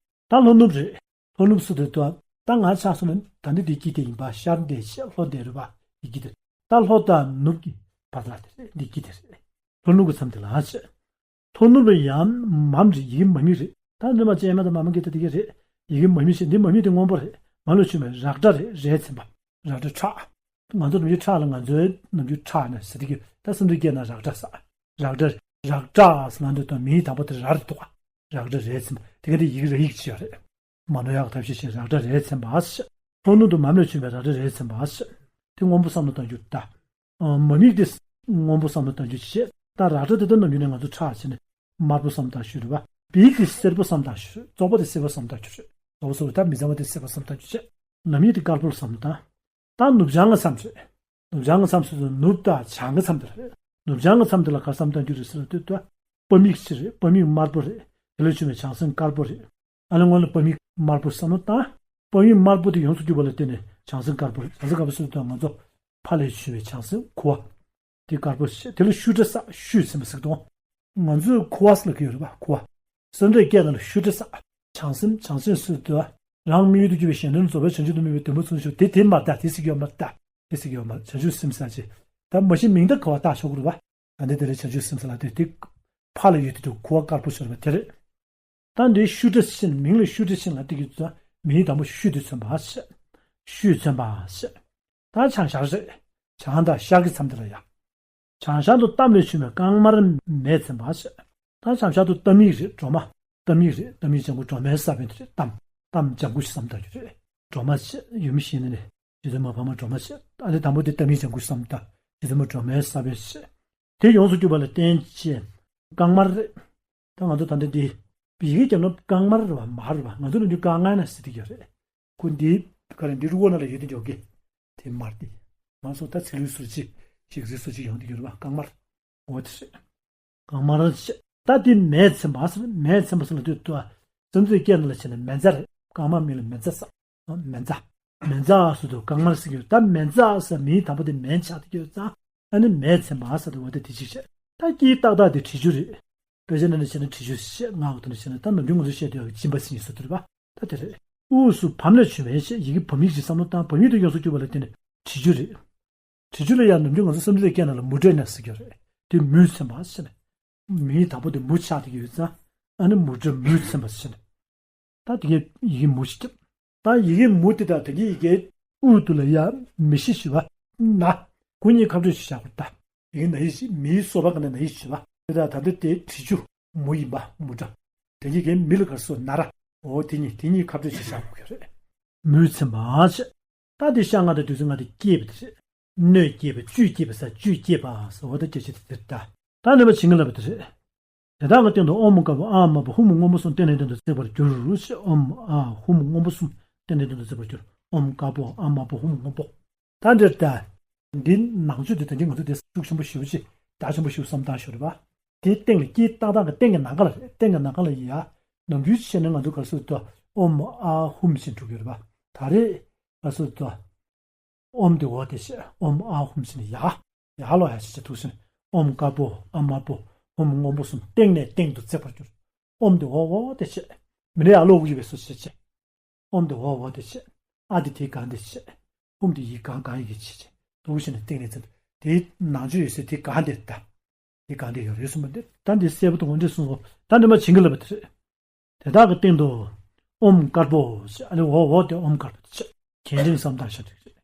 ད་ལྷོ་ནུབ་རེད། ལྷོ་ནུབ་སུ་དེ་དུ་ད་ང་ཆགས་སོང་ན་ད་འདི་འདི་དཀྱིལ་དེ་ཡིན་པ། ཤར་འདི་ཞེས་ལྷོ་འདི་རེད་པ། ཡི་གེ་དེ། ད་ལྷོ་དང་ནུབ་ཀྱི་བར་ལ་དེ་རེད། འདི་དཀྱིལ་དེ་རེད། ལྷོ་ནུབ་ཀྱི་མཚམས་དེ་ལ་ཞེས། ལྷོ་ནུབ་ལ་ཡང་མམ་རེད། ཡི་གེ་མ་མི་རེད། ད་འདི་མ་ཅན་མ་དང་མ་མ་གི་ད་དེ་ག་རེད། ཡི་གེ་མ་མི་ཞེས་འདི་མ་མི་དེ་སྔོན་པོ་རེད། མ་ལ་ཆུ་མེད་རག་སྒྲ་རེད། རེད་མཚོན་པ། རག་སྒྲ་ཁྲག་ང་ཚོ་ནམ་རྒྱུན་ཁྲག་ལ་ང་ཚོའི་ནམ་རྒྱུན་ཁྲག་ནས་ཟེར་དེ་གི་ད་སེམས་ཚོར་སྐྱེས་ན་རག་སྒྲ་ཟེར། རག་སྒྲ། རག་སྒྲ་ཟེར་ན་འདི་དང་མིང་དང་པོ་དེ་ར་རེད་འདུག་ག་རག་སྒྲ་རེད་མཚོན་པ་དེ་ག་དེ་ཡི་གེ་ར་ཡིག་ཅིག་ཡོད་རེད། མ་ནོར་ཡག་ཐབས་ཤེས་བཞིན་རག་སྒྲ་རེད་མཚོན་པ་ཞེས། ལྷོ་ནུབ་ཏུ་མམ་ལས་བྱུང་བའི་རག་སྒྲ་རེད་མཚོན་པ་ཞེས། དེ་སྔོན་པོ་བསམ་བློ་གཏང་རྒྱུ་ད། མ་མིག་དེ་སྔོན་པོ་བསམ་བློ་གཏང་རྒྱུ་བྱེད། ད་རག་སྒྲ་དེ་ལྟར་ནམ་རྒྱུན་ནས་ང་ཚོ་ཁྲག་བྱས་ནས་དམར་པོ་བསམ་བཏང་ཞུ་རེད་པ། བིག་དེ་སེར་པོ་བསམ་བཏང་ཞུ། བཙོག་པོ་དེ་སེར་པོ་བསམ་བཏང་ཞུ་རེད། བཙོག་པོ་སོགས་ད་མི་གཙང་བ་དེ་སེར་པོ་བསམ་བཏང་རྒྱུ་བྱེད། ལམ་ཡིག་དེ་དཀར་པོར་བསམ་བཏང་། ད་ནུབ་བྱང་ལ་མཚམས་བྱེད། ནུབ་བྱང་གི་མཚམས་སུ་ནུབ་དང་བྱང་གི་མཚམས་དེ་རེད། ནུབ་བྱང་གི་མཚམས་དེ་ལ་ག་བསམ་བཏང་རྒྱུ་རེད་ཟེར་ན་དེ་ལྟ། པ་མིག་ཅིག་རེད། པ་མིག་དམར་པོ་རེད། དེ་ལས་བྱུང་བའི་བྱང་སེམས་དཀར་པོ་རེད། ཨ་ལེ་སྔོན་ལ་པ་མིག་དམར་པོ་བསམ་བློ་བཏང་། པ་མིག་དམར་པོ་དེ་ཡོངས་སུ་གྱུར་པ་ལ་བརྟེན་ནས་བྱང་སེམས་དཀར་པོ་རེད། བྱང་སེམས་དཀར་པོ་ཟེར་དུས་ང་ཚོ་ཕ་ལས་བྱུང་བའི་བྱང་སེམས་ཁུ་བ། དེ་དཀར་པོ་ཞེས། དེ་ལ་ཤུ་ཏྲ་ས་ཤུ་ཟེར་མ་ཟེར་གི་འདུག་ང་ཚོས་ཁུ་བ་ཟེར་ལབ་ཀྱི་ཡོད་རེད་པ། ཁུ་བ། སེམས་ཁྲལ་སྐྱེས་ན་ལ་ཤུ་ཏྲ་ས། བྱང་སེམས་བྱང་སེམས་སུ་དུ། རང་དམིགས་ཡུལ་དུ་གྱུར་པའི་གཞན་དོན་རྫོགས་པའི་བྱང་ཆུབ་ཏུ་སྨིན་པའི་དོན་པོ་ཚུན་ཆོད་དེ་དེ་མ་ད་དེ་ཟེར་གྱི་ཡོད་མ་ད། དེ་ཟེར་གྱི་ཡོད་མ། བྱང་ཆུབ་སེམས་ཟེར་ཅེས། ད་མ་གཞི་མིང་ད་ཁུ་བ་བཏགས་ཆོག་གི་རེད་པ། ད་འདི་དེ་ལས་བྱང་ཆུབ་སེམས་ཟེར་ལབ་དུས་དེ། ཕ་ལ་ཡོད་དུས་དུ་ཁུ་བ་དཀར་པོ་ཤོར་བ་དེ་རེད། ད་འདི་ཤུ་ཏྲ་ཤིན་མིང་ལ་ཤུ་ཏྲ་ཤིན་ལ་དེ་གི་ཚོ་ མིང་དང་པོ་ཤུ་དེ་མཚོན་པ་ཞེས། ཤུ་མཚོན་པ་ཞེས། ད་བྱང་ཤར་རེད། བྱང་དང་ཤར་གྱི་མཚམས་དེ་ལ་ཡ། བྱང་ཤར་དུ་གཏམས་ལས་བྱུང་བའི་རྐང་དམར་མས་མཚོན་པ་ཞེས། ད་བྱང་ཤར་དུ་གཏམས་ཡིག་རེད། སྒྲོལ་མ། གཏམས་ཡིག་རེད། གཏམས་ཡིག་ལྗང་གུ་སྒྲོལ་མའི་ས་བོན་དེ་རེད། གཏམས། གཏམས་ལྗང་གུ་ཞིག་བསམ་བཏང་རྒྱུ་རེད། སྒྲོལ་མ་ཞེས་ཡུམ་ཞེས་ནི་ནི། རྗེ་བཙུན་མ་འཕགས་མ་སྒྲོལ་མ་ཞེས། ཨ་ནི་དང་པོ་དེ་གཏམས་ཡིག་ལྗང་གུ་ཞིག་བསམ་བཏང་། རྗེ་བཙུན་མ་སྒྲོལ་མའི་ས་བོན་ཞེས། དེ་ཡོངས་སུ་གྱུར་པ་ལ་བརྟེན་ཅིང་། རྐང་དམར་རེད། ད་ང་ཚོ་ད་ལྟ་འདི། ཡི་གེ་རྒྱབ་ན་རྐང་དམར་རེད་བ། མར་རེད་བ། ང་ཚོ་ནམ་རྒྱུན་རྐང་ལྔ་ན་ཟེར་གྱི་ཡོད་རེད། ཁོ་འདི། ག་རེ་འདི་རུ་བོ་ན་ལ་ཡོད་དེ་འཇོག་གི། དེ་དམར་དེ། མ་སོ་ད་ཚིག་ལུས་སོར་ཅིག་ཞིག་རིགས་སོར་ཅིག་ཡོང་དེ་ཡོད་རེད་བ། རྐང་དམར། འོ་དེ་རེད། རྐང་དམར་ཞེས། ད་དེ་མས་མཚོན་པ་ཟེར། མས་མཚོན་པ་ཟེར་ལ་དུས་དུ། སེམས་ཅན་སྐད་ནང་ལ་བྱས་ན་མན་ཛ་རེད། རྐང་དམར་མིང་ལ་མན་ཛ་ཟེར། མན་ཛ། མན་ཛ་ཟེར་དུས་རྐང་དམར་ཟེར་གྱི་ཡོད། ད་མན་ཛ་ཟེར་མིང་དང་པོ་དེ་མན་ཆགས་དེ་གྱི་ཡོད་ཙང་། ཨ་ནི་མས་མཚོན་པ་ཟེར་དུས་འོ་དེ་དེ་ཅིག་བཤད། ད་དཀྱིལ་ཏག་ཏག་དེ་དྲི་ཆུ་རེད། དཔེ་ཆ་ནང་ལ་བྱས་ན་དྲི་ཆུ་ཞེས་ངག་ཐོག་ནས་བཤད་ན། ད་ནམ་རྒྱུན་ང་ཚོ་བཤད་དུས་སྦྱིན་པ་ཟེར་ནས་བཟོ་དུས་རེད་པ། ད་དེ་རེད། དབུས་སུ་བམ་ལས་བྱུང་བའི་ཞེས། ཡི་གེ་བམ་ཡིག་ཅིག་བསམ་བློ་བཏང་། བམ་ཡིག་དེ་ཡོངས་སུ་གྱུར་པ་ལ་བརྟེན་ནས་དྲི་ཆུ་རེད། དྲི་ཆུ་ལ་ཡང་ནམ་རྒྱུན་ང་ཚོ་སེམས་ཅན་སྐད་ནང་ལ་མུ་འབྲས་ནས་ཟེར་གྱི་རེད། དེ་མུས་མཚོན་པ་ཟེར་ནས། མིང་དང་པོ་དེ་མུ་ཆགས་དེ་གྱི་ཡོད་ཙང་། ཨ་ནི་མུ་འབྲས་མུས་མཚོན་པ་ཟེར་ནས། ད་དེ་གའི་ཡི་གེ་མུ་ཞིག་བརྒྱབ། ད་ཡི་གེ་མུ་དེ་དང་དེ་གའི་ཡི་གེ་དབུས་དུ་ལ་ཡ་མི་ཤི་ཞི་བ་ན། གུ་གཉིས་ཁ་སྤྲོད་བྱས་བཞག་དགོས། ད་ཡི་གེ་ན་ཡི་ཞི། མིའི་སོ་པ་ག་ནས་ན་ཡི་ཞི་བ་དེ་དང་། ད་འདི་དེ་དྲི་ཆུ་མུ་ཡིན་པ། མུ་འདྲ། དེ་གའི་གའི་མི་ལ་ག་སོ་ན་ར། འོ་དེ་གཉིས། དེ་གཉིས་ཁ་སྤྲོད་བྱས་བཞག་དགོས་ཀྱི་རེད། མུས་མཚོན་པ་ཞེས། ད་དེ་ཤ་ལྔ་དང་བདུད་རྩི་ལྔ་དེ་སྐྱེས་པ་དེ་རེད། སྣོད་སྐྱེས་པ། བཅུད་སྐྱེས་པ་ཟེར། བཅུད་སྐྱེས་པ་ཟེར། འོ་ད་སྐྱེ་ཆེད་དེ་དེ་རེད་ད། ད་ནུས་པ་བྱིན་གྱིས་བརླབས་པ་དེ་རེད། དེ་དག་གི་སྟེང་དུ་ཨོཾ་དཀར་པོ། ཨཱཿ་དམར་པོ། ཧཱུྃ་སྔོན་པོ་གསུམ་སྟེང་ནས་སྟེང་དུ་བརྩེགས་པར་གྱུར་ཞེས། ཨོཾ་ཨཱཿ་ཧཱུྃ་སྔོན་པོ་གསུམ་སྟེང་ནས་སྟེང་དུ་བརྩེགས་པར་གྱུར། ཨོཾ་དཀར་པོ། ཨཱཿ་དམར་པོ། ཧཱུྃ་སྔོན་པོ། ད་འདིར་ད། འདི་ནང་ཆོས་དེ་ད་གིན་ང་ཚོ་དེ་ཤུགས་ཆེན་པོ་ཞེ་པོ་ཅིག་རྒྱ་ཆེན་པོ་ཞེ་པོ་བསམ་སྟངས་ཤོར་རེད་པ། དེའི་སྟེང་ལ་དཀྱིལ་ཏག་ཏག་གི་སྟེང་གི་ནམ་མཁའ་ལ་རེད། སྟེང་གི་ནམ་མཁའ་ལ་ཡ། ནམ་རྒྱུན་བྱས་ན་ང་ཚོ་ག་རེ་ཟེར་དུས། ཨོཾ་ཨཱཿཧཱུྃ་ཞེས་འགྲོ་གི་ཡོད་རེད་པ། ད་རེས་ག་རེ་ཟེར་དུས། ཨོཾ་དེ་འོག་དེ་བྱས། ཨོཾ་ཨཱཿཧཱུྃ་ཟེར་ནས་ཡར། ཡར་ལོག་ཡར་བྱས་བྱས་འདུག་ཟེར་ནས། ཨོཾ་དཀར་པོ། ཨཱཿདམར་པོ། ཧཱུྃ་སྔོན་པོ་གསུམ་སྟེང་ནས་སྟེང་དུ་བརྩེགས་པར་གྱུར། ཨོཾ་དེ་འོག་འོག་དེ་བྱས། མི་ནས་ཡར་ལོག་གི་ཡོད་པའི་བཟོ་བྱས་བྱས། ཨོཾ་དེ་འོག་འོག་དེ་བྱས། ཨ་དེ་དེའི་སྒང་དེ་བྱས། ཧཱུྃ་དེ་ཡི་གེ་སྒང་སྒང་ཡི་གེ་བྱས་བྱས། འདུག་བྱས་ནས་སྟེང་ནས་བརྩེགས། དེའི་ནང་ཆོས་ཡོད་ས་དེའི་སྒང་དེ་ད། དེ་སྒང་དེ་ཡོད་རེད་གསུངས་པ་འདི། ད་འདི་གསལ་པོ་འདུག་འོ་འདི་གསུངས་སོ། ད་འདི་མ་བྱིན་གྱིས་བརླབས་པ་དེ་རེད། དེ་དག་གི་སྟེང་དུ། ཨོཾ་དཀར་པོ། ཨ་ནི་འོག་འོག་དེ་ཨོཾ་དཀར་པོ་དེ་བྱས། གྱེན་རིང་བསམ་སྟངས་ཤར་དུས་རེད།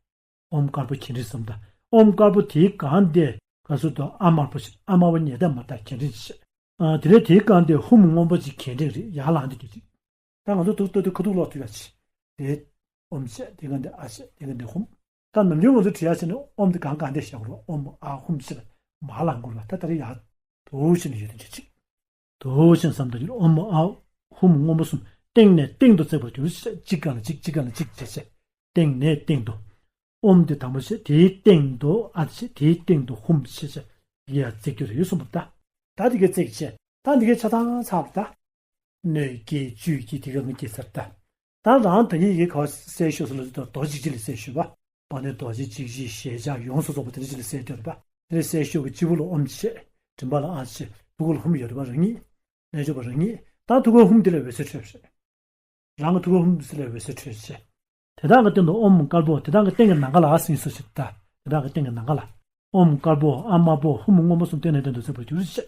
ཨོཾ་དཀར་པོ་གྱེན་རིང་བསམ་སྟངས། ཨོཾ་དཀར་པོ་དེའི་སྒང་དེ་ག་རེ་ཟེར་དུས། ཨཱཿདམར་པོ་བྱས། ཨཱཿདམར་པོ་ཉེ་འདབས་མར་ད་གྱེན་རིང་བྱས། ཨ་དེ་ནས་དེའི་སྒང་དེ་ཧཱུྃ་སྔོན་པོ་ཅིག་གྱེན་རིང་རེད། ཡར་ལངས་དེ་དུས་ཅིག་ད་ང་ཚོ་འདུག་ལྟ་དུས་ཁ་ཐུག་ལོག་ཐུག་ཡ་ཆེ། དེ་ཨོཾ་བྱས། དེ་སྒང་དེ་ཨ་བྱས། དེ་སྒང་དེ་ཧཱུྃ། ད་ནམ་རྒྱུན་ང་ཚོ་བྲིས་ཡ་བྱས་ནས་ཨོཾ་དེ་སྒང་སྒང་དེ་བཞག་དགོས་རེད། ཨོཾ་ཨཱཿཧཱུྃ་ཟེར་ནས་མར་ལངས་དགོས་རེད་པ། ད་ད་རེས་ཡར་འདུག་བྱས་ནས་ཡོད་དེ་འདྲ་ཅིག་འདུག་བྱས་ནས་བསམ་སྟངས་ཀྱི། ཨོཾ་ཨཱཿཧཱུྃ་སྔོན་པོ་གསུམ་སྟེང་ནས་སྟེང་དུ་བརྩེགས་པར་གྱུར། གཅིག་སྒང་ལ་གཅིག་གཅིག་སྒང་ལ་གཅིག་བྱས་བྱས། སྟེང་ནས་སྟེང་དུ། ཨོཾ་དེ་དང་པོ་བྱས། དེའི་སྟེང་དུ་ཨ་དེ་བྱས། དེའི་སྟེང་དུ་ཧཱུྃ་བྱས་བྱས། དེ་ཡར་བརྩེགས་རྒྱུ་རེད་གསུངས་པ། ད་ད་དེ་གའི་བརྩེགས་བྱས། ད་འདི་གའི་ཆ་ཚང་ཚར་བ་ད། སྣོད་སྐྱེས། བཅུད་སྐྱེས། དེ་ག་ང་སྐྱེས་ཚར་ད། ད་རང་ད་གིན་ཡི་གེ་ག་པར་གསལ་ཤོས་སུ་ལ་ཟེར་དུས། རྡོ་རྗེ་གཅིག་ལ་གསལ་ཤོས་པ། པ་ནི་རྡོ་རྗེ་འཇིགས་བྱེད་ཞལ་ཕྱག་ཡོངས་སུ་རྫོགས་པ་དེ་འདྲ་ཅིག་ལ་གསལ་ཡོད་རེད་པ། དེ་ལ་གསལ་ཤོས་ཀྱི་སྤྱི་བོ་ལ་ཨོཾ་བྱས། མགྲིན་པ་ལ་ཨ་བྱས། ཐུགས་ཀ་ལ་ཧཱུྃ་ཡོད་རེད་པ། རང་ཉིད། རྣལ་འབྱོར་པ་རང་ཉིད། ད་ཐུགས་ཀའི་ཧཱུྃ་དེ་ལ་འོད་ཟེར་འཕྲོས་པ་རེད། རང་གི་ཐུགས་ཀའི་ཧཱུྃ་དེ་ལ་འོད་ཟེར་འཕྲོས་བྱས། དེ་དག་གི་སྟེང་དུ་ཨོཾ་དཀར་པོ། དེ་དག་གི་སྟེང་གི་ནམ་མཁའ་ལ་ཟེར་སོ་ཞེས་ད། དེ་དག་གི་སྟེང་གི་ནམ་མཁའ་ལ། ཨོཾ་དཀར་པོ། ཨཱཿདམར་པོ། ཧཱུྃ་སྔོན་པོ་གསུམ་སྟེང་ནས་སྟེང་དུ་བརྩེགས་པར་གྱུར་ཅིག་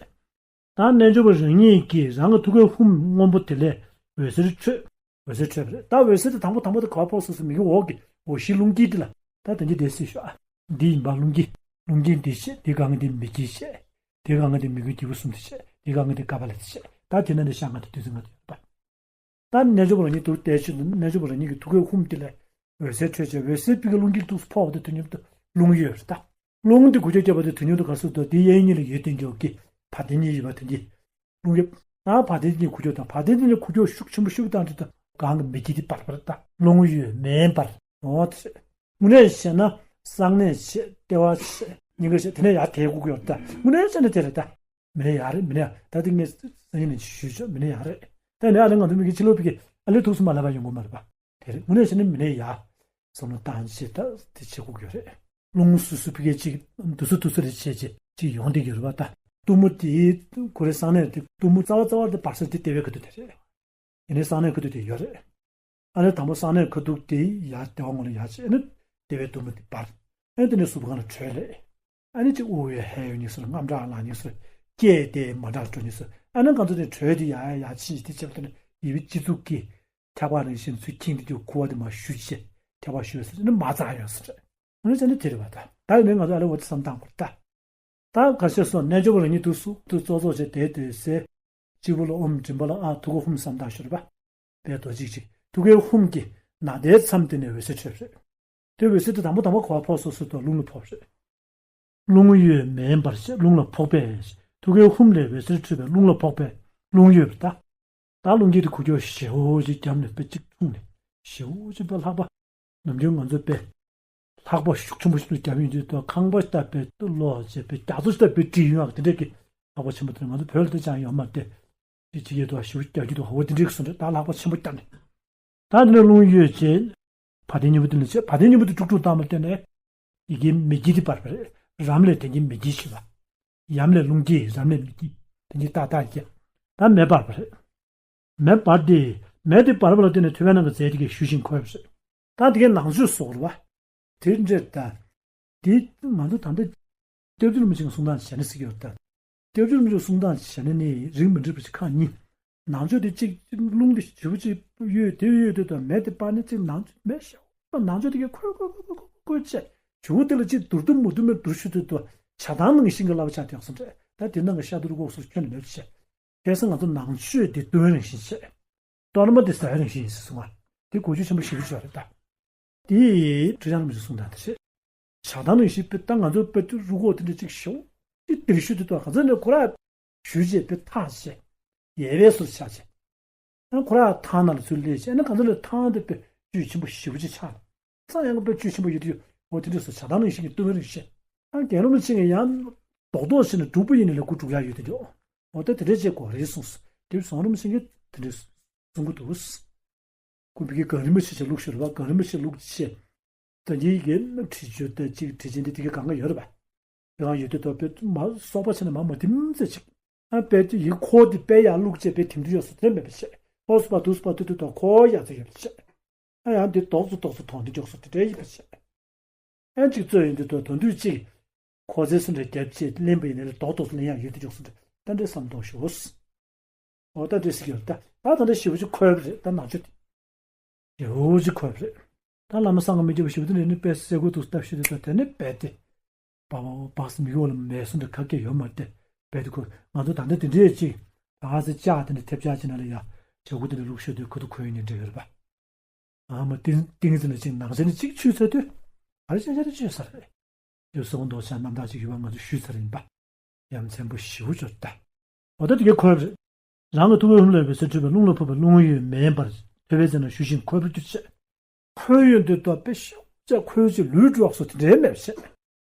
ད་རྣལ་འབྱོར་པ་རང་ཉིད་ཀྱིས་རང་གི་ཐུགས་ཀའི་ཧཱུྃ་སྔོན་པོ་དེ་ལས་འོད་ཟེར་འཕྲོས། འོད་ཟེར་འཕྲོས་པ་རེད། ད་འོད་ཟེར་དེ་དང་པོ་དང་པོ་དེ་ག་པར་ཕོག་སོང་ཟེར། མིག་གི་འོག་གི་འོད་ཞུའི་རླུང་འཁྱུག་དེ་ལ། ད་དེ་འདྲ་དེ་སྲིད་ཤོག་ཨ། འདི་ཡིན་པ། རླུང་འཁྱུག་རླུང་འཁྱུག་འདི་བྱས། དེ་སྒང་གི་འདི་མིག་གི་བྱས། དེ་སྒང་གི་འདི་མིག་གི་སྤྱི་བོ་གསུམ་དེ་བྱས། དེ་སྒང་གི་འདི་ཀ་པཱ་ལ་དེ་བྱས། ད་དེ་ན་འདི་ཤ་ལྔ་དང་བདུད་རྩི་ལྔ་དེ་ཡོད་པ། ད་རྣལ་འབྱོར་པ་རང་ཉིད་འདུག་བལྟས་བྱས། རྣལ་འབྱོར་པ་རང་ཉིད་ཀྱི་ཐུགས་ཀའི་ཧཱུྃ་དེ་ལས་འོད་ཟེར་འཕྲོས་བྱས། འོད་ཟེར་པའི་གི་རླུང་འཁྱུག་ཏོག་ཙམ་ཕོག་པ་དེ་དུས་མཉམ་དུ་རླུང་གཡོས་རེད་ད། རླུང་དེ་འགུལ་སྐྱོད་བརྒྱབ་པ་དེ་དུས་མཉམ་དུ་ག་རེ་ཟེར་དུས། དེ་གཡས་གཡོན་གཉིས་ལ་ཡོད་དེ་འགྱོ་གི། བར་དེ་གཉིས་ཡོད་པ་དེ་གཉིས། རླུང་གཡོས། ད་བར་དེ་གཉིས་འགུལ་སྐྱོད་དང་། བར་དེ་གཉིས་ལ་འགུལ་སྐྱོད་ཤུགས་ཆེན་པོ་ཤུགས་བཏང་དུས་ད་སྒང་གི་མིག་གི་དེ་འབར་འབར་ད། རླུང་གཡོས། མེ་འབར། འོ་དེ་རེད། དངོས་གནས་བྱས་ན་གསང་གནས་བྱས། ལྟེ་བ་བྱས། སྙིང་ག་བྱས། དེ་ནས་ཡར་དེ་སྒུག་གི་ཡོད་ད། དངོས་གནས་བྱས་ན་དེ་རེད་ད། མི་ནས་ཡར་རེད། མི་ནས་ཡར། ད་དེ་ངས་སང་ཉིན་ནས་ཞུས་ཆོག་མི་ནས་ཡར་རེད། ད་ནས་ཨ་ལེ་ང་ཚོ་མི་གི་ཕྱི་ལོགས་པའི་གི་ཨ་ལེ་ཐུགས་སུ་མ་ལབ་པ་ཡོང་གི་མ་རེད་པ། དེ་རེད། དངོས་གནས་བྱས་ན་མི་ནས་ཡར་བསམ་བློ་བཏང་བྱས་ད་དེ་བྱེད་དགོས་ཀྱི་ཡོད་རེད། རླུང་སུ་སུ་ཕི་གེ་གཅིག་དུ་སུ་དུ་སུ་རེ་བྱས་བྱས་གཅིག་ཡོང་བསྡད་ཀྱི་ཡོད་རེད་པ། ད་གཏུམ་མོ་དེ་ཁོ་རེ་གསང་གནས་དེ་གཏུམ་མོ་རྩ་བ་རྩ་བ་དེ་འབར་ས་དེ་ལྟེ་བའི་ཁ་ཐུག་དེ་རེད། ཡིན་ནའི་གསང་གནས་ཁ་ཐུག་དེ་ཡོད་རེད། ཨ་ནི་དང་པོ་གསང་གནས་ཁ་ཐུག་དེ་ཡར་ལྟེ་བ་ངོས་ལ་ཡར་བྱས། ཨ་ནི་ལྟེ་བའི་གཏུམ་མོ་དེ་འབར། ཨ་ནི་དེ་ནས་གཟུགས་པོ་སྒང་ལ་དྲོད་སླེབས། ཨ་ནི་གཅིག་དབུགས་ཡར་ཧད་ཡོང་ནས་སོ། རྔམ་དྲག་ལངས་ནས་སོ། སྐད་དེ་མ་འདྲ་འགྲོ་ནས་སོ། ཨ་ནི་གང་ཚོ་དེ་དྲོད་དེ་ཡར་ཡར་ཕྱིན་དེ་བྱས་པ་དེ་ནི་ཡུལ་པའི་སྤྱི་གཙུག་གི་ ཐེག་པ་རང་བཞིན་ཚུལ་ཁྱིམ་དེ་ཚོ་ཁུ་བ་དེ་མར་ཞུ་བྱས་ཐེག་པ་ཞུ་བ་ཟེར་ནི་མ་རྩ་ཡོད་ཟེར། འོ་ན་ཅན་དེ་དེ་རེད་པ། ད་ད་ཡིན་ནའི་ང་ཚོ་ཨ་ལེ་འོ་དེ་བསམ་བཏང་དགོས་རེད་ད། ད་ག་ཤེད་སོང་རྣལ་འབྱོར་པ་རང་ཉིད་དུ་སུ་དུ་ཙོག་ཙོག་བྱས་དེ་དེ་ཟེར། སྤྱི་བོ་ལ་ཨོམ། མགྲིན་པ་ལ་ཨ། ཐུགས་ཀར་ཧཱུྃ་བསམ་བཏང་ཞོར་རེད་པ། པའི་རྡོ་རྗེ་གཅིག་ཐུགས་ཀའི་ཧཱུྃ་གིས་ནཱ་དའི་མཚམས་དེ་ནས་འོད་ཟེར་འཕྲོས་པ་རེད། དེ་འོད་ཟེར་དེ་དང་པོ་དང་པོ་ག་པར་ཕོག་སོང་ཟེར་དུས་རླུང་ལ་ཕོག་པ་རེད། རླུང་གཡོས་མེ་འབར་ཞེས་རླུང་ལ་ཕོག་པས། ཐུགས་ཀའི་ཧཱུྃ་ལས་འོད་ཟེར་འཕྲོས་པས་རླུང་ལ་ཕོག་པས་རླུང་གཡོས་པ་རེད་ད། ད་རླུང་རྒྱུན་དེ་འགུལ་སྐྱོད་ཞེ་པོ་ཅིག་བརྒྱབ་ནས་དཔེ་གཅིག་འཁྲུངས་ནས་ཞེ་པོ་ཅིག་དཔེ་ལྷགས་པ། ནམ་རྒྱུན་ང་ཚོ་དཔེ་ལྷགས་པ་ཤུགས་ཆེན་པོ་ཞིག་ཏུ་བརྒྱབ་ཡོང་དུས་དུ་ཁང་པ་ཞིག་ལྟ་བུའི་ཏུ་ལོག་བྱས་པའི་རྒྱ་མཚོ་ཞིག་ལྟ་བུའི་བྲིས་ཡོང་ཡག་དེ་འདྲས་ཀྱི་ལྷགས་པ་ཆེན་པོ་དེ་ང་ཚོ་བོད་ལ་དེ་ཅང་ཡོད་མ་རེད། དེ་ཅི་བྱེད་དུ་ཞུ་རྒྱག་རྒྱུ་དུ་འོ་དེ་འདྲས་ཀྱི་སོང་འདྲ་ད་ལྷགས་པ་ཆེན་པོ་བརྒྱབ་ནས། ད་དེ་ནས་རླུང་གཡོས་བྱས། བ་དན་སྙིང་པོ་དེ་ལ་བྱས། བ་དན་སྙིང་པོ་དེ་དཀྲུག་དཀྲུག་བཏང་བ་དེ་ནས། ཡི་གེ་མེ་སྐྱེས་དེ་འབར་བ་རེད། རམ་ལས་དེ་ཉིད་མེ་སྐྱེས་ཞེས་པ། ཡམ་ལས་རླུང་སྐྱེས། རམ་ལས་མེ་སྐྱེས། དེ་ཉིད་ཏག་ཏག་སྐྱེས། ད་མེ་འབར་བ་རེད། མེ་འབར་ཏེ། མེ་དེ་འབར་བ་ལ་བརྟེན་ནས་ཐོད་པའི་ནང་གི་རྫས་དེ་གས་ཞུ་ཞིང་ཁོལ་བ་རེད། ད་དེ་གའི་ནང་མཆོད་སོགས་རེད་པ། དེ་འདྲ་ད། དེ་ང་ཚོ་ད་ལྟ་སྐྱབས་རྗེ་རིན་པོ་ཆེའི་གསུང་སྟངས་བྱས་ན་ཟེར་གྱི་ཡོད་ད། སྐྱབས་རྗེ་རིན་པོ་ཆེའི་གསུང་སྟངས་བྱས་ན་ནི་རིགས་མི་འགྲིག་པ་ཞིག་ཁག་གཉིས། ནང་མཆོད་དེ་གཅིག་རླུང་དེ་ཞེ་པོ་ཅིག་གཡོས་དེ་གཡོས་དེ་དང་མེ་དེ་སྤར་ནས་གཅིག་ནང་མཆོད་མེ་ཞེ་པོ་ནང་མཆོད་དེ་གའི་ཁོལ་ཁོལ་ཁོལ་ཁོལ་ཁོལ་བྱས། ཇོ་བོ་དེ་ལ་གཅིག་བསྡུར་དུ་མི་བསྡུར་མེད་བསྡུར་ཞུ་དུས་དུ་ཇ་དང་ནང་བཞིན་གྱི་བསླབ་བྱ་དེ་ཡང་སོང་འདྲ། ད་དེ་ནང་གི་ཤ་དུར་གོག་སོགས་ཁྱོན་ནས་མེད་པ་བྱས། ཁ་སང་ང་ཚོ་ནང་མཆོད་དེ་བཏོན་རང་བཞིན་བྱས། གཏོར་མ་དེ་ཟ་རང་བཞིན་ཡིན་ཟེར་གསུངས་པ། དེ་གོ་རྒྱུ་ཆེན་པོ་ཞེ་པོ་ཅིག་རེད་ད། དེ་ཁྲི་བྱང་རིན་པོ་ཆེས་གསུངས་སྟངས་དེ་རེད། ཇ་དང་ནང་བཞིན་དཔེ་ད་ང་ཚོ་དཔེ་དུ་རུ་ཁོག་དེ་འདྲ་ཅིག་ཞོག་ཅིག་དེར་ཞུ་དེ་དང་ག་ཚོད་ནས་ཁོ་ར་ཞུ་བྱས་དཔེ་ཐག་བཅད། ཡལ་བའི་སོར་ཆག་བྱས། ཨ་ཁོ་ར་ཐང་ནང་ལ་ཚུར་སླེབས་བྱས་ཨ་ནི་ག་ཚོད་ནས་ཐང་དེ་དཔེ་བཅུད་ཆེན་པོ་ཞེ་པོ་ཅིག་ཆགས་ལ། ས་ཡང་དཔེ་བཅུད་ཆེན་པོ་ཡོད་དུས་འོ་དེ་འདྲ་སོ་ཇ་དང་ནང་བཞིན་གྱི་ལྟོས་རིགས་བཤད། ཨ་རྒན་རིན་པོ་ཆེ་གིས་ཡང་རྡོག་རྡོག་བྱས་ནས་སྒྲུབ་པ་ཡིན་ནས་ལས་འགུལ་སྒྲུབ་ཡག་ཡོད་དེ་འདྲ། འོ་ད་དེ་འདྲ་བྱེད་དགོས་རེད་གསུངས་སོ། དེ་ཟུང་རིན་པོ་ཆེ་གིས་དེ་འདྲ་གསུང་གི་འདུག་ཁོ་བི་གི་གངས་རིན་པོ་ཆེ་ཆེ་བླུགས་ཤོར་བ་གངས་རིན་པོ་ཆེ་བླུགས་ཆེ། ད་གིན་གྱི་བྲིས་རྒྱུ་དེ་གཅིག་བྲིས་ཆེན་དེ་དེ་གའི་གང་ག་ཡོད་རེད་པ། དེ་གང་ཡོད་དུས་ཐོག་པའི་མ་སོག་པ་ཆེ་ན་མ་མ་དེ་མི་ཚེ་ཅིག་ཨ་པའི་དེ་ཡི་ཁོ་དེ་པའི་ཡར་བླུགས་བྱས་པའི་དེང་དུས་ཡོད་སོ་དེ་མེད་པ་བྱས། ཁོ་སུ་པ་དུ་སུ་པ་དུ་དུ་དང་ཁོ་ཡར་ཚེ་ཡོད་པ་བྱས། ཨ་ཡང་དེ་རྡོག་ཚོ་རྡོག་ཚོ་ཐོང་དེ་འཇོག་སོ་དེ་འདྲ་ཡིན་པ་བྱས། ཨ་གཅིག་ཚོ་ཡོད་དུས་ཐོག་དོན་དུས་གཅིག་ཁོ་ཚེ་སུ་འདྲ་རྒྱབ་བྱས་ལེན་པ་ཡིན་ན་ལས་རྡོག་རྡོག་ཚོ་ལེན་ཡག་ཡོད་དེ་འཇོག་སོ་འདྲ་ད་འདྲའི་བསམ་གཏོང་ཞུ། འོ་ད་འདྲ་ཟེར་གྱི་ཡོད་ད། ད་ད་འདྲ་ཞེ་པོ་ཅིག་ཁོལ་བ་རེད་ད་ནང་ཆོས་དེ། ཞེ་པོ་ཅིག་ཁོལ་བ་རེད། ད་བླ་མ་སངས་རྒྱས་མི་སྐྱོ་བ་ཞེ་པོ་དེ་འདྲ་ནི་དཔེ་སེ་གོ་དུ་ལྟ་ཞུ་དེ་ད་དེ་ནི་རྦད་དེ། བ་བ་བ་སི་མི་གོ་ལ་མེ་སོ་འདྲ་ག་གེ་ཡོད་མ་རེད་དེ། རྦད་དེ་ཁོལ་ང་ཚོ་ད་ལྟ་དེ་འདྲས་ཅིག་ད་ཧ་སེ་ལྕགས་དེ་འདྲ་ཐེབས་ཆག་ཅིག་ན་ལ་ཡ། ཇ་གུ་དེ་འདྲ་བླུགས་ཤོར་དུས་ཁོ་ཐུ་ཁོལ་ཡོད་ནི་འདྲ་ཡོད་རེད་པ། ཨ་མ་ཏིང་ཏིང་ཟིན་ལ་ཅིག་ནང་ཆེན་ནི་ཅིག་ཆུད་ཚར་དུས། ཨ་རེ་ཅན་ཅན་རེ་ཆུད་ཚར་རེད། ཡོད་སོང་མདོག་ཆ་རྣམ་དག་ཅིག་ཡོད་པ་ང་ཚོ་ཞུས་ཚར་ཡིན་པ། ཡ་མཚན་པོ་ཞེ་པོ་ཅིག་ད། འོ་ད་དེ་གའི་ཁོལ་བ་རེད། རང་གི་ཐུགས་ཀའི་ཧཱུྃ་ལས་འོད་ཟེར་འཕྲོས་པས་རླུང་ལ་ཕོག་པས་རླུང་གཡོས་མེ་འབར། ཐོད་པའི་རྩེ་ན་ཞུ་ཞིང་ཁོལ་བར་གྱུར་ཅེས། ཁོལ་ཡོང་དུས་ད་དཔེ་ཤོག་ཅེས་ཁོལ་ཅེས་ལུས་འགྲོ་སོ་དེ་འདྲའི་མེད་པ་བྱས།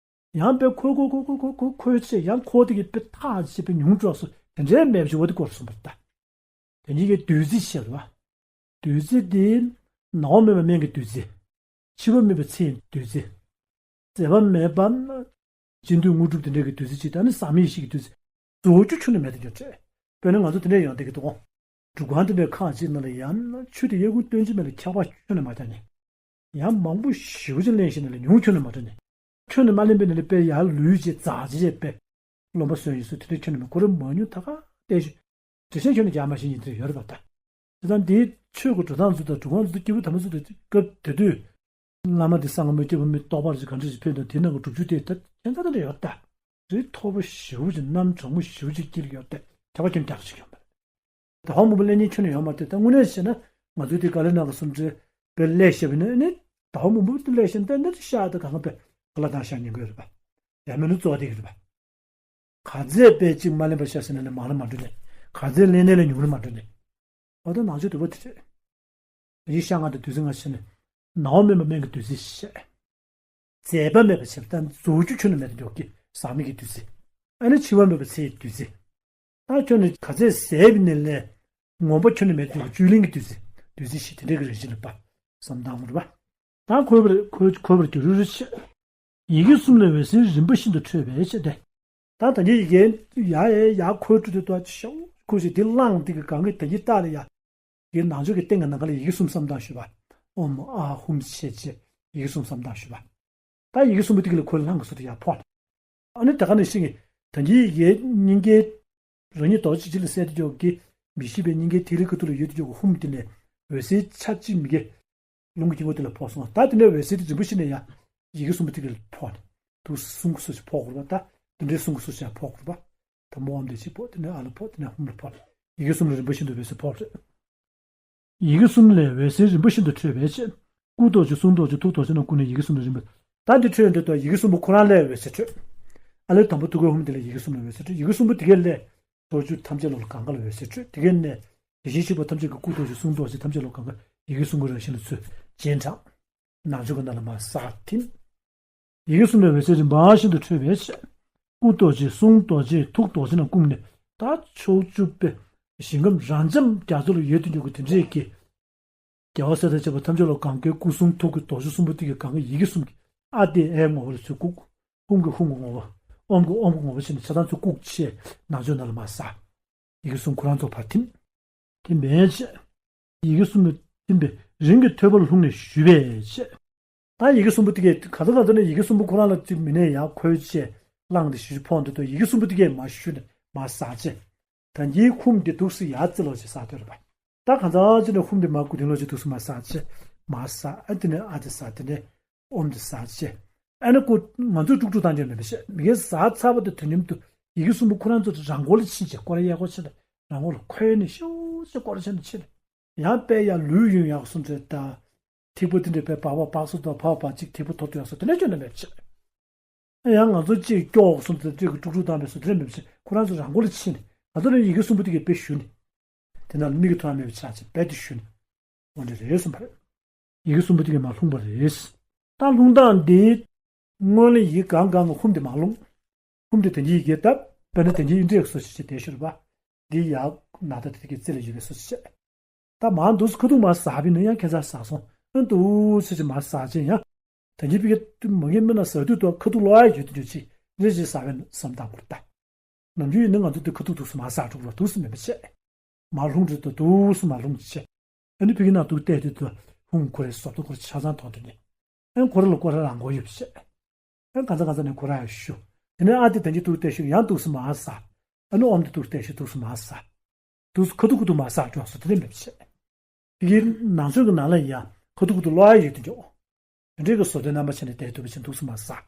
ཡང་དཔེ་ཁོལ་ཁོལ་ཁོལ་ཁོལ་ཁོལ་ཁོལ་ཁོལ་ཅེས་ཡང་ཁོལ་དེ་གི་དཔེ་ཐག་ཅེས་དཔེ་ཉུང་འགྲོ་སོ་དེ་འདྲའི་མེད་པ་བྱས་འོ་དེ་སྐོར་གསུངས་པ་རེད་ད། དེ་གཉིས་ཀའི་བདུད་རྩི་བཤད་པ། བདུད་རྩི་དེ། ནམ་མཁའ་མེད་པ་སྨན་གྱི་བདུད་རྩི། འཆི་བ་མེད་པ་ཚེ་ཡི་བདུད་རྩི། ཟད་པ་མེད་པ། སྤྱི་འདུས་དངོས་གྲུབ་དེ་འདྲ་གི་བདུད་རྩི་གཅིག་དང་ནི་ཟག་མེད་ཡེ་ཤེས་ཀྱི་བདུད་རྩི། རྫོགས་རྒྱུ་ཁྱོན་ནས་མེད་དུ་གྱུར་ཅེས། དཔེར་ན་ང་ཚོ་དེ་འདྲ་ཡོང་བསྡད་ཀྱི་འདུག་གོ། སྒྲུབ་ཁང་དེ་འདྲའི་ཁག་ཅིག་ནང་ལ་ཡང་ཆུ་དེ་གཡས་བསྐུམ་སྟོན་གྱི་མེད་ལ་ཁྱབ་པ་ཁྱོན་ནས་མ་བྱ་ནས། ཡང་མང་པོ་ཞེ་པོ་ཅིག་ལེན་ཞིང་ནས་ལ་ཉུང་ཁྱོན་ནས་མ་འགྲོ་ནས། ཁྱོན་ནས་མ་ལེན་པའི་ནང་ལ་དཔེ་ཡར་ལུས་ཅེས་འཛག་ཅེས་བྱས་པས། རློན་པ་སོན་ཡིན་སོ་དེ་འདྲའི་ཁྱོན་ནས་མི་ཁོ་རེ་མ་ཉུང་ད་ག་བལྟས་ཤིག་འགྲེལ་ཆེན་ཁྱོན་ནས་རྒྱག་མ་ཤེས་ཉིན་དེ་ཡོད་རེད་པ་ད། དེ་དང་འདིའི་ཆོས་ཀྱི་འགྲོ་སྟངས་ཚོ་དང་སྒྲུབ་ཁང་ཚོ་དང་སྐྱེས་བུ་དམ་པ་ཚོ་དང་སྐབས་དེ་དུས། བླ་མ་འདི་སངས་རྒྱས་སྐྱེས་བུ་མི་རྟོགས་པར་ཅིག་ག་འདྲ་ཞིག་ཕེབས་འདུག་དེ་ནང་གི་སྒྲུབ་རྒྱུ་དེ་ད་ཁྱད་མཚར་དེ་འདྲ་ཡོད་ད། རི་མཐོ་པོ་ཞེ་པོ་ཅིག་གནམ་གྲང་མོ་ཞེ་པོ་ཅིག་དཀྱིལ་ཡོད་དེ་ཁྱབ་པ་ཁྱོན་རྒྱག་ཅིག་ཡོད་མ་རེད། ད་ཧོ་མུན་པ་ལེན་ཉིན་ཁྱོན་ནས་ཡོད་མ་རེད་ད་དངོས་གནས་བཤད་ན་ང་ཚོའི་དེ་ག་ལེ་ནང་གི་སུམ་ཁྲི་དཔེ་ལས་བཤད་པ་ནི་ནི་ད་ཧོ་མུན་པ་དེ་ལས་བཤད་ན་ད་ནི་ཤ་ད་གང་ག་དཔེ་ག་ལ་དང་ཤ་ཉན་དགོས་རེད་པ། ཡང་མིན་ན་གཙོ་བ་དེ་གི་རེད་པ། ག་ཚད་དཔེ་གཅིག་མ་ལེན་པར་ཤ་ཟིན་ན་ལས་མང་ལ་མ་འགྲོ་ནས། ག་ཚད་ལེན་ནས་ལས་ཉུང་ལ་མ་འགྲོ་ནས། འོ་ད་ནང་ཆོས་དུ་བ་དེ་རེད། ཡིག་ཤ་ང་དང་བདུད་རྩི་ང་ཤ་ནས། ནམ་མཁའ་མེད་པ་སྨན་གྱི་བདུད་རྩི་བཤད། ཟད་པ་མེད་པ་བྱས་པ་ད་རྫོགས་རྒྱུ་ཁྱོན་ནས་མེད་དུ་འཇོག་གི་ཟག་མེད་ཀྱི་བདུད་རྩི། ཨ་ནི་འཆི་བ་མེད་པ་ཚེ་ཡི་བདུད་རྩི། ད་ཁྱོན་ནས་ག་ཚད་ཟད་པ་ནས་ལས། ངོམས་པ་ཁྱོན་ནས་མེད་དུ་འཇོག་གི་བཅུད་ལེན་གྱི་བདུད་རྩི། བདུད་རྩི་ཞེས་དེ་འདྲའི་གི་རང་བཞིན་ལ་པ། བསམ་བཏང་དགོས་རེད་པ། ད་ཁོལ་བར་ཁོལ་ཁོལ་བར་གྱུར་རུ་ཆེ། ཡི་གེ་གསུམ་ལས་འོད་ཟེར་རིམ་པ་བཞིན་དུ་འཕྲོས་པའི་ཕྱིར་ཏེ། ད་ད་ནི་ཡི་གེ་ཡ་ཡ་ཡ་ཁོལ་ཁྲུ་དུ་ཏོ་ཤོག་ཁོལ་ཞིག་དེ་བླངས་དེ་གི་གང་གི་ད་ནི་ལྟ་ལ་ཡ། ཡི་གེ་ནང་ཆོས་ཀྱི་སྟེང་གི་ནང་ག་ལ་ཡི་གེ་གསུམ་བསམ་བཏང་ཞུས་པ། ཨོམ་ཨ་ཧུམ་ཆེ་ཆེ་ཡི་གེ་གསུམ་བསམ་བཏང་ཞུས་པ། ད་ཡི་གེ་གསུམ་པོ་དེ་གི་ལ་ཁོལ་ལྷང་གི་སུ་དུ་ཡ་ཕོག་ཨ་ནི་ད་ག་ནས་ཤེས་ངེས་ད་ནི་ཡི་གེ་སྙིང་གའི། རང་ཉིད་རྡོ་རྗེ་གཅིག་ལ་གསལ་དུ་འཇོག་གི། མི་ཤེས་པའི་སྙིང་གའི་ཐིག་ལེ་ཁ་ཐུག་ལ་ཡོད་དུ་འཇོག་གི་ཧུམ་དེ་ནས། འོད་ཟེར་ཆ་གཅིག་མི་དགེ་རླུང་གི་དཀྱིལ་འཁོར་དེ་ལ་ཕོག་སོང་བ། ད་དེ་ནས་འོད་ཟེར་དེ་རིམ་པ་བཞིན་ནས་ཡང་ཡི་གེ་གསུམ་པོ་དེ་ག་ལ་ཕོག་ནས་དུ་གསུང་གི་སོ་ཞིག་ཕོག་དགོས་པ། ད་དེ་འདྲའི་གསུང་གི་སོ་ཞིག་ཕོག་དགོས་པ། དང་པོ་ཨོཾ་དེ་གཅིག་ཕོག་དེ་ནས་ཨ་ལ་ཕོག་དེ་ནས་ཧཱུྃ་ལ་ཕོག་ཡི་གེ་གསུམ་ལ་རིམ་པ་བཞིན་དུ་འོད་ཟེར་ཕོག་རེད། ཡི་གེ་གསུམ་ལས་འོད་ཟེར་རིམ་པ་བཞིན་དུ་འཕྲོས་པའི་ཕྱིར། སྐུ་རྡོ་རྗེ་གསུང་རྡོ་རྗེ་ཐུགས་རྡོ་རྗེ་རྣམས་བཀུག་ནས་ཡི་གེ་གསུམ་ལ་རིམ་པ། ད་འདི་འཕྲོས་འདི་དང་ཡི་གེ་གསུམ་པོ་ཁོ་རང་ལས་འོད་ཟེར་འཕྲོས། ཨ་ལས་དང་པོ་ཐུགས་ཀའི་ཧཱུྃ་དེ་ལས་ཡི་གེ་གསུམ་ལ་འོད་ཟེར་འཕྲོས། ཡི་གེ་གསུམ་པོ་དེ་གས་ལས་རྡོ་རྗེ་ཐམས་ཅད་ལ་གང་ག་ལ་འོད་ཟེར་འཕྲོས། དེ་གས་ནས་དེ་བཞིན་གཤེགས་པ་ཐམས་ཅད་ཀྱི་སྐུ་རྡོ་རྗེ་གསུང་རྡོ་རྗེ་ཐམས་ཅད་ལ་གང་ག་ཡི་གེ་གསུམ་གྱི་རང་བཞིན་ལ་ཚུར་སྤྱན་དྲངས། ནང་མཆོད་ཀྱི་ནང་ལ་མར་ས་ཐིམ། ཡི་གེ་གསུམ་ལས་འོད་ཟེར་རིམ་པ་བཞིན་དུ་འཕྲོས་པའི་ཕྱིར། སྐུ་རྡོ་རྗེ་གསུང་རྡོ་རྗེ་ཐུགས་རྡོ་རྗེ་རྣམས་བཀུག་ནས་ད་ཕྱོགས་བཅུ་པའི་ཞིང་ཁམས་རབ་འབྱམས་རྒྱ་མཚོ་ལ་ཡོད་དུ་འཇུག་གི་དེ་འདྲས་ཀྱི། རྒྱལ་བ་སྲས་དང་བཅས་པ་ཐམས་ཅད་ལ་གང་གའི་སྐུ་གསུང་ཐུགས་ཀྱི་རྡོ་རྗེ་གསུམ་པོ་དེ་གི་གང་ག་ཡི་གེ་གསུམ་གྱི་ཨ་དེ་ཨའི་ངོ་བོ་ལ་ཚུར་བཀུག་ཧཱུྃ་གི་ཧཱུྃ་གི་ངོ་བོ། ཨོཾ་གི་ཨོཾ་གི་ངོ་བོ་བྱས་ནས་ཆ་ཚང་ཚུར་བཀུག་བྱས་ནང་མཆོད་ནང་ལ་མར་ས། ཡི་གེ་གསུམ་ཁོ་རང་ཚོ་ཕར་ཐིམ། དེ་མེད་ཅེས། ཡི་གེ་གསུམ་པོ་ཐིམ་པས་རིང་གི་ཐོད་པར་ལྷུང་ནས་ཞུས་པའི་ཕྱིར། ད་ཡི་གེ་གསུམ་པོ་དེ་གས་ག་ཚོད་ག་ཚོད་ནས་ཡི་གེ་གསུམ་པོ་ཁོ་རང་ལ་ཅིག་མི་ནས་ཡར་ཁོལ་བྱས་བླངས་ཏེ་ཞུ་ཕོག་འདུག་དོ། ཡི་གེ་གསུམ་པོ་དེ་གས་མར་ཞུས་ནས་མར་ཟག་བྱས། ད་འདིའི་ཧཱུྃ་དེ་འདུག་སེ་ཡར་བརྩི་ལོག་བྱས་ཟག་འདོད་རེད་པ། ད་གང་ཟག་ཅིག་ནས་ཧཱུྃ་དེ་མར་སྐུ་དེ་ལོག་བྱས་འདུག་སེ་མར་ཟག་བྱས་མར་ཟག་ཨ་དེ་ནས་ཨ་དེ་ཟག་དེ་ནས། ཨོཾ་དེ་ཟག་བྱས། ཨ་ནི་ཁོ་ང་ཚོས་དཀྲུག་དཀྲུག་བཏང་རྒྱུ་མེད་པ་བྱས། མི་དགེ་ཟག་ཚར་བ་དང་དུས་མཉམ་དུ་ཡི་གེ་གསུམ་པོ་ཁོ་རང་ཚོ་རང་འཁོར་ལ་ཕྱིན་བྱས་སྐོར་ར་གཡས་སྐོར་ཕྱིན་ནས་རང་འཁོར་ལ་ཁོལ་ནས་ཤུགས་ཆེ་སྐོར་ར་ཕྱིན་ནས་ཕྱིན་ནས་ཡང་དཔེ་ཡང་ལུས་ཡོན་ཡག་སོང་ཚེ་ད་ཐིགས་པ་དེ་འདྲ་དཔེ་འབག་པ་འབག་སོང་དང་འབག་པ་འབག་ཅིག་ཐིགས་པ་ཐོབ་ཐུབ་ཡག་སོང་དེ་འདྲ་ཁྱོན་ནས་མེད་པ་བྱས། ཡང་ང་ཚོ་གཅིག་སྐྱོ་བ་སོང་ཚེ་གཅིག་གི་དཀྲུག་དཀྲུག་བཏང་པའི་སོ་དེ་འདྲ་མེད་པ་བྱས་ཁོ་རང་ཚོ་རང་འཁོར་ལ་ཕྱིན་ནས་ང་ཚོ་ནི་ཡི་གེ་གསུམ་པོ་དེ་གས་དཔེ་ཞུ་ནས། དེ་ན་མིག་གིས་མཐོང་ཡ་མེད་པ་ཆགས་ཚེ་རྦད་དེ་ཞུས་ནས་འོ་འདྲ་རེད་གསུངས་པ་རེད། ཡི་གེ་གསུམ་པོ་དེ་གས་མར་ལྷུང་བ་རེད། ད་ལྷུང་སྟངས་འདི་སྔོན་ལ་ཡི་གེ་གང་གང་གི་ཧཱུྃ་དེ་མར་ལྷུང་། ཧཱུྃ་དེ་དོན་གྱི་ཡི་གེ་ལྟ་བུ་དཔེར་ན་དོན་གྱི་ཡིག་འབྲས་ཀྱི་སོ་ཞིག་བྱས་དེ་ཤོར་བ། འདི་ཡག་ན་ད་དེ་གི་རྩེ་ལ་ཡོད་པའི་སོ་ཞིག་བྱས། ད་མར་འདུག་སེ་ཁ་ཐུག་མར་ཟག་པའི་ནང་ཡང་ཁྱད་མཚར་ཟག་སོང་། ཨ་འདུག་སེ་ཅིག་མར་ཟག་ཅིང་ཡང་། དོན་གྱི་ཕ་གི་མ་གི་མི་ན་ཟག་དུས་ཐོག་ཁ་ཐུག་ལོག་ཡ་ཡོད་དུ་འཇུག་ཅིག་རེ་ཅིག་ཟག་པའི་བསམ་སྟངས་སྐོར་ལྟ། ནམ་རྒྱུན་ཡིན་ན་ང་ཚོ་དེ་ཁ་ཐུག་འདུག་སེ་མར་ཟག་འགྲོ་གི་རེད། འདུག་སེ་མེད་པ་བྱས། མར་ལྷུང་འགྲོ་དུས་འདུག་སེ་མར་ལྷུང་བྱས། ཨ་ནི་ཕ་གི་ནང་དུ་བལྟས་དུས་དུ་ཧཱུྃ་ཁོ་རའི་བཟོ་ལྟ་ཁོ་ར་ཆ་ཚང་མཐོང་དུས་ནི། ཨ་ནི་ཁོ་ར་ལ་སྐོར་ར་རང་འཁོར་ཡོད་པ་བྱས། ཨ་ནི་གང་ཚ་གང་ཚ་ནས་ཁོ་ར་ཡང་ཞུ། དེ་ནས་ཨ་དེ་དོན་གྱི་འདུག་བལྟས་ཤུགས་ཡང་འདུག་སེ་མར་ཟག་ཨ་ནི་ཨོཾ་དེ་འདུག་བལྟས་ཤུགས་འདུག་སེ་མར་ཟག་འདུག་སེ་ཁ་ཐུག་ཁ་ཐུག་མར་ཟག་འགྲོ་སོ་དེ་འདྲ་མེད་པ་བྱས། ཕ་གིའི་ནང་ཆོས་ཀྱི་ནང་ལ་ཡང་ཁ་ཐུག་ཁ་ཐུག་ལོག་ཡ་ཡོད་དུ་འཇོག་དེ་འདྲའི་གི་བཟོ་ལྟའི་རྣམ་པ་བྱས་ནས་བསྡད་ཐུབ་པ་བྱས་འདུག་སེ་མར་ཟག་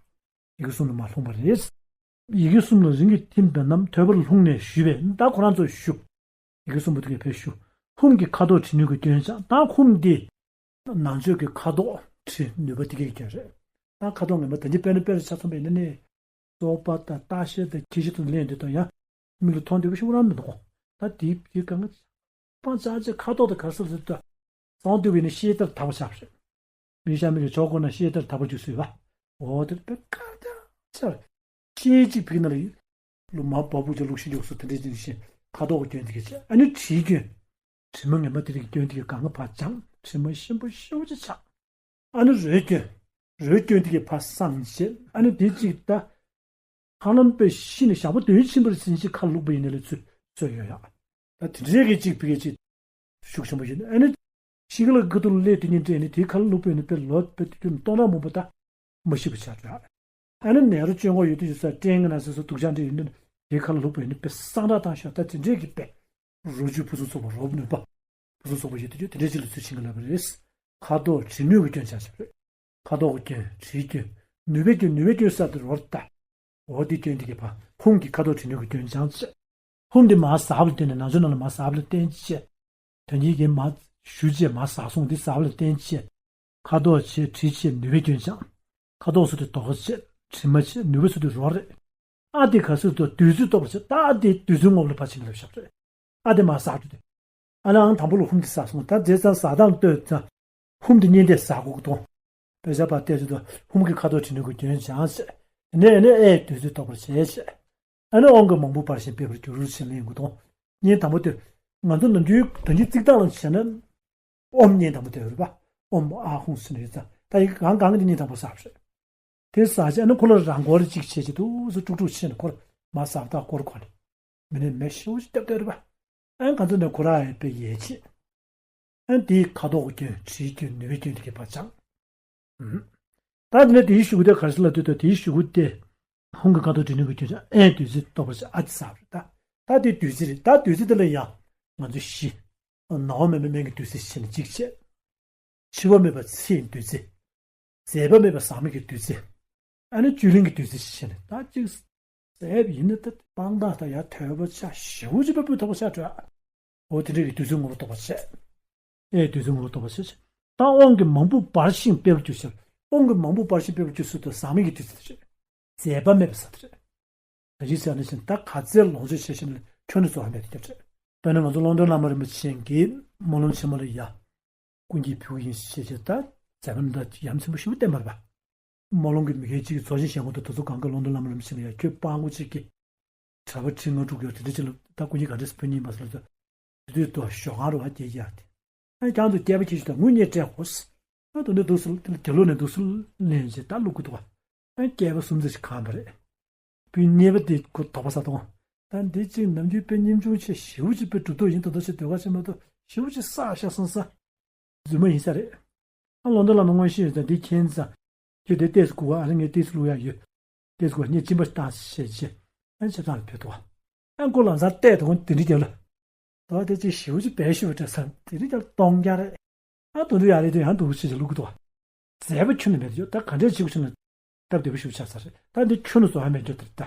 ཡི་གེ་གསུམ་ལ་མར་ལྷུང་བ་རེད། ཡི་གེ་གསུམ་ལ་རིང་གི་ཐིམ་པ་རྣམས་ཐོད་པར་ལྷུང་ནས་ཞུས་པས་ད་ཁོ་རང་ཚོ་ཞུ། ཡི་གེ་གསུམ་པོ་དེ་གས་ཕར་ཞུ། ཧཱུྃ་གི་ཁ་དོག་དྲི་ནུས་ཀྱི་སྐྱོན་ཀྱང་ད་ཧཱུྃ་འདི། ནང་ཆོས་ཀྱི་ཁ་དོག་དྲི་ནུས་པ་དེ་གས་སྐྱོན་རེད། ད་ཁ་དོག་ངན་པ་དེ་འདྲ་དཔེར་ན་དཔེར་ཆ་མཚོན་པ་ཡིན་ན་ནི། བཙོག་པ་དང་སྟག་ཤར་དང་ཁྱི་ཤི་དང་ལེན་འདི་དང་ཡང་། མིག་ལ་མཐོང་འདོད་པ་ཤོག་རང་མི་འདུག་ད་དེའི་ཕྱིར་གང་ག་སྤང་བྱ་ཅེས་ཁ་དོག་དང་ག་སོ་སོ་ད། གསང་འདུས་པའི་ནི་ཤེལ་ལྟར་དག་པར་བྱ་བ་རེད། མི་ཤ་མི་ལ་ཆོག་གོ་ན་ཤེལ་ལྟར་དག་པར་འགྱུར་སྲིད་པ། འོ་དེ་དཔེ་ཀ་ད་ཆར། ཤེལ་གཅིག་ཕིག་ན་ལ་ཡིན། ལོ་མ་བ་སྤུ་ཅ་ལུག་ཤིང་ཡོག་སོ་དེ་འདྲའི་ཅན་ཤིང་ཁ་དོག་གི་སྐྱོན་དེ་གས་ཆེ་ཨ་ནི་དྲིའི་སྐྱོན། དྲི་མ་ངན་པ་དེ་རིགས་སྐྱོན་དེ་གས་གང་ག་བར་སྦྱངས་དྲི་མ་ཞིམ་པོ་ཤོག་ཅིག་ཆགས། ཨ་ནི་རོའི་སྐྱོན། རོའི་སྐྱོན་དེ་གས་ཕར་སངས་བྱས་ཨ་ནི་དེ་གཅིག་ད། ཧ་ལམ་པའི་ཤི་ནས་ཞག་པོ་བདུན་ཕྱིན་པར་ཟིན་ཅིག་ཁ་ལུག་པ་ཡིན་ནའི་ལ་ཚུད་ཚོད་ཡོད་ཡག་ད་དེ་འདྲའི་གི་གཅིག་ཕི་གེ་གཅིག་ཤུགས་ཆེན་པོ་ཡིན་ཨ་ནི། ཤི་གི་ལ་གི་དུ་ལས་དེ་ཉིན་སྤྲད་ནས་དེའི་ཁ་ལུག་པ་ཡིན་ནའི་དཔེ་ལོ་དཔེ་དུས་རྒྱུན་སྟོང་ཕྲག་མང་པོ་ད་མ་ཤི་བ་ཆགས་འདྲ། ཨ་ནི་ནད་རོ་བཅོས་འགོག་ཡོད་དུས་ཡོད་ས་སྐྲན་གི་ན་སོ་སོ་དུག་ཆང་འདྲ་ཡིན་ནའི་དེའི་ཁ་ལུག་པ་ཡིན་ནའི་དཔེ་སངས་དྲག་བཏང་ཤག་ད་དེ་འདྲའི་གི་དཔེ། རོ་བཅུད་ཕུན་སུམ་ཚོགས་པ་རོ་ནུས་པ། ཕུན་སུམ་ཚོགས་པ་ཡོད་དུས་དེ་འདྲའི་ཅིག་ལ་ཚུལ་ཕྱིན་གི་ལབ་པ་རེད། ཁ་དོག་དྲི་ནུས་ཀྱི་སྐྱོན་ཆགས་ཤིག་རེད། ཁ་དོག་གི་སྐྱོན་དྲིའི་སྐྱོན། ནུས་པའི་སྐྱོན་ནུས་པའི་སྐྱོན་གསར་དུ་རོར་ལྟ། འོ་དེ་སྐྱོན་དེ་གས་ཕར་ཧཱུྃ་གི་ཁ་དོག་དྲི་ནུས་ཀྱི་སྐྱོན་སྦྱངས་བྱས། ཧཱུྃ་དེ་མར་ཟག་པ་ལ་བརྟེན་ནས་ནང་ཆོས་ནང་ལ་མར་ཟག་པ་ལ་བརྟེན་བྱས། དོན་གྱི་ཡི་གེ་མར་ཞུ་བྱས་མར་ཟག་སོང་དེ་ཟག་པ་ལ་བརྟེན་བྱས། ཁ་དོག་ཆེ་དྲི་ཆེ་ནུས་པའི་སྐྱོན་སྦྱངས། ཁ་དོག་སོ་དེ་དོག་ཆེ་དྲི་མ་ཆེ་ནུས་པ་སོ་དེ་རོ་རེད། ཨ་དེ་ག་སོ་དེ་བདུད་རྩི་གཏོར་བར་བྱེད་ད་ཨ་དེ་བདུད་རྩི་ངོ་བོ་ལ་ཕར་ཕྱིན་གི་ལབ་ཤག་རེད། ཨ་དེ་མར་ཟག་འགྲོ་དེ། ཨ་ནི་ཨང་དང་པོ་ལ་ཧཱུྃ་དེ་ཟག་སོང་ད་རྗེས་ཙང་ཟག་དང་ལྟོས་ཙང་། ཧཱུྃ་དེ་གཉིས་དེ་ཟག་གོ་གི་དང་། དཔེ་ཆ་ཕར་བལྟས་ཚོད་དུ་ཧཱུྃ་གི་ཁ་དོག་དྲི་ནུས་ཀྱི་སྐྱོན་སྦྱངས་བྱས། དེ་ནས་ཨ་ནི་ཨའི་བདུད་རྩི་གཏོར་བར་བྱེད་བྱས། ཨ་ནི་ཨོཾ་གི་མང་པོ་འབར་ཞིང་འབེབས་པར་འགྱུར་ཞེས་ལན་གོ་དང་། གཉིས་དང་པོ་དེ། ང་ཚོ་ནམ་རྒྱུན་དོན་གྱི་ཚིག་ཐག་ལ་བྱས་ན། ཨོཾ་གཉིས་དང་པོ་དེ་རེད་པ། ཨོཾ་ཨཱཿཧཱུྃ་ཟེར་ནས་ཡོད་ཙང་ད་ཡི་གེ་གང་གང་གི་གཉིས་དང་པོ་ཟག་པ་རེད། དེ་ཟག་བྱས་ཨ་ནི་ཁོ་ལ་རང་འཁོར་གཅིག་བྱས་ཀྱི་འདུག་སེ་དཀྲུག་དཀྲུག་བྱས་ནས་ཁོ་ལ་མར་ཟག་ད་སྐོར་གོ་ནས། མི་ནས་མེ་ཤེའུ་ཅིག་བཏབ་བསྡད་རེད་པ། ཨན་ག་ཚོད་ནས་ཁོ་ར་ཡི་དཔེ་ཡལ་ཆེ། ཨན་དེའི་ཁ་དོག་གི་སྐྱོན་དྲིའི་སྐྱོན་ནུས་པའི་སྐྱོན་དེ་གས་ཕར་སྦྱངས། ཨུམ། ད་དེ་ནས་དེའི་གཞུག་གུ་དེ་ག་རེ་ཟེར་ལབ་དུས་ད་དེའི་གཞུག་གུ་དེ། ཧཱུྃ་གི་ཁ་དོག་དྲི་ནུས་ཀྱི་སྐྱོན་སྦྱངས་ཨན་བདུད་རྩི་གཏོར་བར་བྱེད་ཨ་དེ་ཟག་རེད་ད། ད་དེ་བདུད་རྩི་རེད་ད་བདུད་རྩི་དེ་ལ་ཡང་ང་ཚོ་ཞི། ནོར་བ་མེད་པའི་སྨན་གྱི་བདུད་རྩི་ཞེས་ནས་གཅིག་བྱས། འཆི་བ་མེད་པ་ཚེའི་བདུད་རྩི། ཟད་པ་མེད་པ་ཟག་མེད་ཀྱི་བདུད་རྩི། ཨ་ནི་བཅུད་ལེན་གྱི་བདུད་རྩི་ཞེས་ནས་ད་གཅིག་ཟད་པ་ཡིན་ན་ད་དཔང་རྟགས་ད་ཡར་དོད་པ་ཆགས་ཞེ་པོ་ཅིག་པ་སྤུས་དག་པ་ཆགས་འགྲོ་ཨ། འོ་དེ་འདྲ་གི་བདུད་རྩི་ངོ་བོ་རྟོགས་པ་བྱས། ཨེ་བདུད་རྩི་ངོ་བོ་རྟོགས་པ་བྱས། ད་དབང་གི་མང་པོ་འབར་ཞིང་འཕེལ་བར་འགྱུར་ཟེར། དབང་གི་མང་པོ་འབར་ཞིང་འཕེལ་བར་འགྱུར་ཟེར་དུས་ཟག་མེད་ཀྱི་བདུད་རྩི་དེ་རེད། ཟད་པ་མེད་པ་ཟེར་དེ་རེད། ད་ཅི་ཟེར་ན་བཞིན་ད་ག་ཚད་ལོངས་སྤྱོད་བྱས་ཤིང་ཁྱོན་ནས་རྫོགས་པ་མེད་དེ་སྐྱབས་རེད། དཔེར་ན་ང་ཚོ་ཀློང་རྡོལ་བླ་མ་རིན་པོ་ཆེ་གིས་སྨོན་ལམ་ཆེན་མོ་ལ་ཡ། ཀུན་གྱིས་ཕུལ་ཡིན་ཞེས་བྱས་ད་མཛད་པ་རྣམ་དག་ཡ་མཚན་པོ་ཞེ་པོ་བསྟན་པ་རེད་པ། སྨོན་ལམ་གྱི་མི་སྐད་ཅིག་གིས་རྫོགས་ཆེན་ཞལ་སྔོན་དུ་དེ་ཚོ་གང་ག་ཀློང་རྡོལ་བླ་མ་རིན་པོ་ཆེ་ལ་ཡ་ཁྱོད་སྤྲང་པོ་ཅིག་གིས། གྲྭ་པ་ཁྲི་ལྔ་དྲུག་ཡོད་དེ་འདྲ་ཅིག་ལ་ད་ཀུན་གྱིས་ག་འདྲས་སུ་ཕུལ་ཉིན་མ་སོང་ལ་ད། དེ་དུས་དུ་ཞོགས་ཁང་རུ་བ་སྐྱེལ་གྱི་ཡ་དེ། ཨ་ཀྱང་དུ་སྐྱེས་པ་ཁྱེད་ཅིག་དང་དངུལ་གཉེར་སྤྲད་ཧོ་སི། ཨ་དོན་དུ་འདུག་སུ་དེ་ལ་དེ་ལོ་ནས་འདུག་སུ་ལེན་བྱས་ད་བླུག་གི་འདུག་བ། ཨ་སྐྱེས་པ་གསུམ་ཚེ་ཞིག་གང་པ་རེད། བུ་གཉིས་པ་དེ་ཁོ་དོགས་པ་ཟ་དང་། ད་འདི་གཅིག་ནམ་རྒྱུན་དཔེ་ཉིན་ཆུང་ཆེ་ཞེ་པོ་ཅིག་དཔེ་གྲུབ་ཐོབ་ཡིན་དོ་དོ་ཆེ་ཟློས་གར་ཆེ་མ་གཏོགས་ཞེ་པོ་ཅིག་བསགས་ཤག་སོང་ས། རྫུན་མ་ཡིན་ས་རེད། ཨ་ལོ་འདི་ལ་མ་དངོས་ཤེས་ཡོད་ཙང་འདི་མཁྱེན་ཙང་། ཁྱོད་དེ་ལྟས་སུ་སྒུག་ཨ་རི་ངས་ལྟས་སུ་བླུག་ཡག་ཡོད། ལྟས་སུ་སྒུག་ངས་གཅིན་པ་བཏང་ཞེས་བྱས། ཨ་ཆབ་ཚང་ལ་ཕེབས་ཐུབ་ཨ། ཨ་མགོ་ལམ་སང་བལྟས་དང་དེ་འདྲི་རྒྱབ་ལ། ད་དེ་ཅིག་ཞེ་པོ་ཅིག་བལ་ཞུ་བ་འདྲ་ས་དེ་འདྲི་རྒྱབ་གཏོང་རྒྱ་རེད། ཨ་དོན་དུ་ཡ་རེད་དེ་ཡང་འདུག་ཞེས་བླུག་གི་འདུག་ཨ། མཛད་པ་ཁྱོན་ནས་མེད་དེ་ཡོད་ད་ག་འདྲས་བྱེད་དགོས་ཆུ་ན། སྟབས་བདེ་པོ་ཞིག་ཆགས་ཚར་རེད། ད་འདི་ཁྱོན་ནས་བཟོ་ཧ་མེད་འགྲོ་དེར་ལྟ།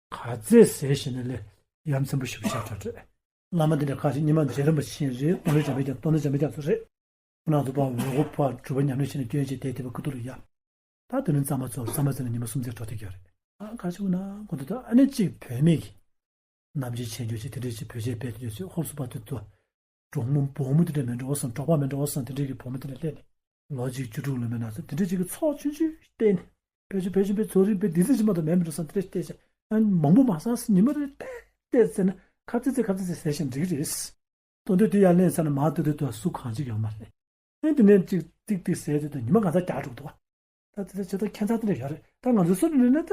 ག་ཚད་ཟེར་ཞེ་ན་ལས་ཡ་མཚན་པོ་ཞིག་ཆགས་ཚར་རེད། བླ་མ་འདི་འདྲ་ཁ་ཅིག་ཉི་མ་མཛད་རིམ་པ་ཕྱིན་རེད། ལྟོ་ནི་འཇམ་པའི་ཀྱང་ལྟོ་ནི་འཇམ་པའི་ཀྱང་ཚོ་རེད། ཁོ་ན་ཚོ་ཕར་འོད་སྐུ་ཕར་སྒྲུབ་པ་ཉམས་ལེན་བྱས་ནས་སྐྱོན་བྱས་དེ་དེ་བ་ཁུ་ཐུ་ལ་ཡ། ད་དེ་ནི་གཙང་མ་ཚོ་གཙང་མ་ཚོ་ནི་ཉི་མ་སུམ་ཚེ་འགྲོ་དེ་གྱོ་རེད། ཨ་ག་ཅིག་ན་ཁོ་ཚོ་ད་ཨ་ནི་གཅིག་བུད་མེད་ཀྱི། ནམ་ཕྱེད་ཆེན་རྒྱུ་ཆེ་དེ་འདྲས་ཅིག་བོད་ཆས་སྤེལ་དུ་ཡོད་ཚེ་ཧོབ་སུ་བ་དུ་དུ། གྲོགས་མོ་བུ་མོ་དེ་འདྲས་མེད་འགྲོ་བ་སང་གྲོགས་པ་མེད་འགྲོ་བ་སང་དེ་འདྲས་ཀྱི་བུ་མོ་དེ་འདྲས་སླེབས་ནས་ལོ་གཅིག་བཅུ་དྲུག་ལོ་མེད་ན་ཚོ་དེ་འདྲས་ཅིག་གི་ཚོགས་ཆུང་ཆུང་བསྟན་ནས་བེད་སྤྱོད་བེད་སྤྱོད་པའི་ཚོགས་རིག་པའི་འདི་ཚེ་ཅི་མ་གཏོགས་མེད་མི་འགྲོ་སང་དེ་འདྲས་བལྟས་ཤག་ཨ་མང་པོ་མ་སང་སི་ཉི་མ་རེ་བལྟས་བལྟས་ཟེར་ན་ཁ་ཚིག་ཚིག་ཁ་ཚིག་ཚིག་ཟེར་ཞིང་འགྲིག་གི་རེད། དོན་དུ་དེ་ཡར་ལེན་ས་ན་མ་ལྟོས་ཏོ་ཏོ་སུ་གང་ཅིག་ཡོད་མ་རེད། ཨེ་དེ་ནས་ཅིག་ཏིག་ཏིག་ཟེར་དུས་དང་ཉི་མ་གང་ཚ་རྒྱག་འགྲོ་འདུག་བ། ད་དེ་ཚོ་ཁྱད་མཚར་དེ་འདྲ་ཡོད་རེད། ད་ང་ཚོ་སུ་ནས་ན་ད་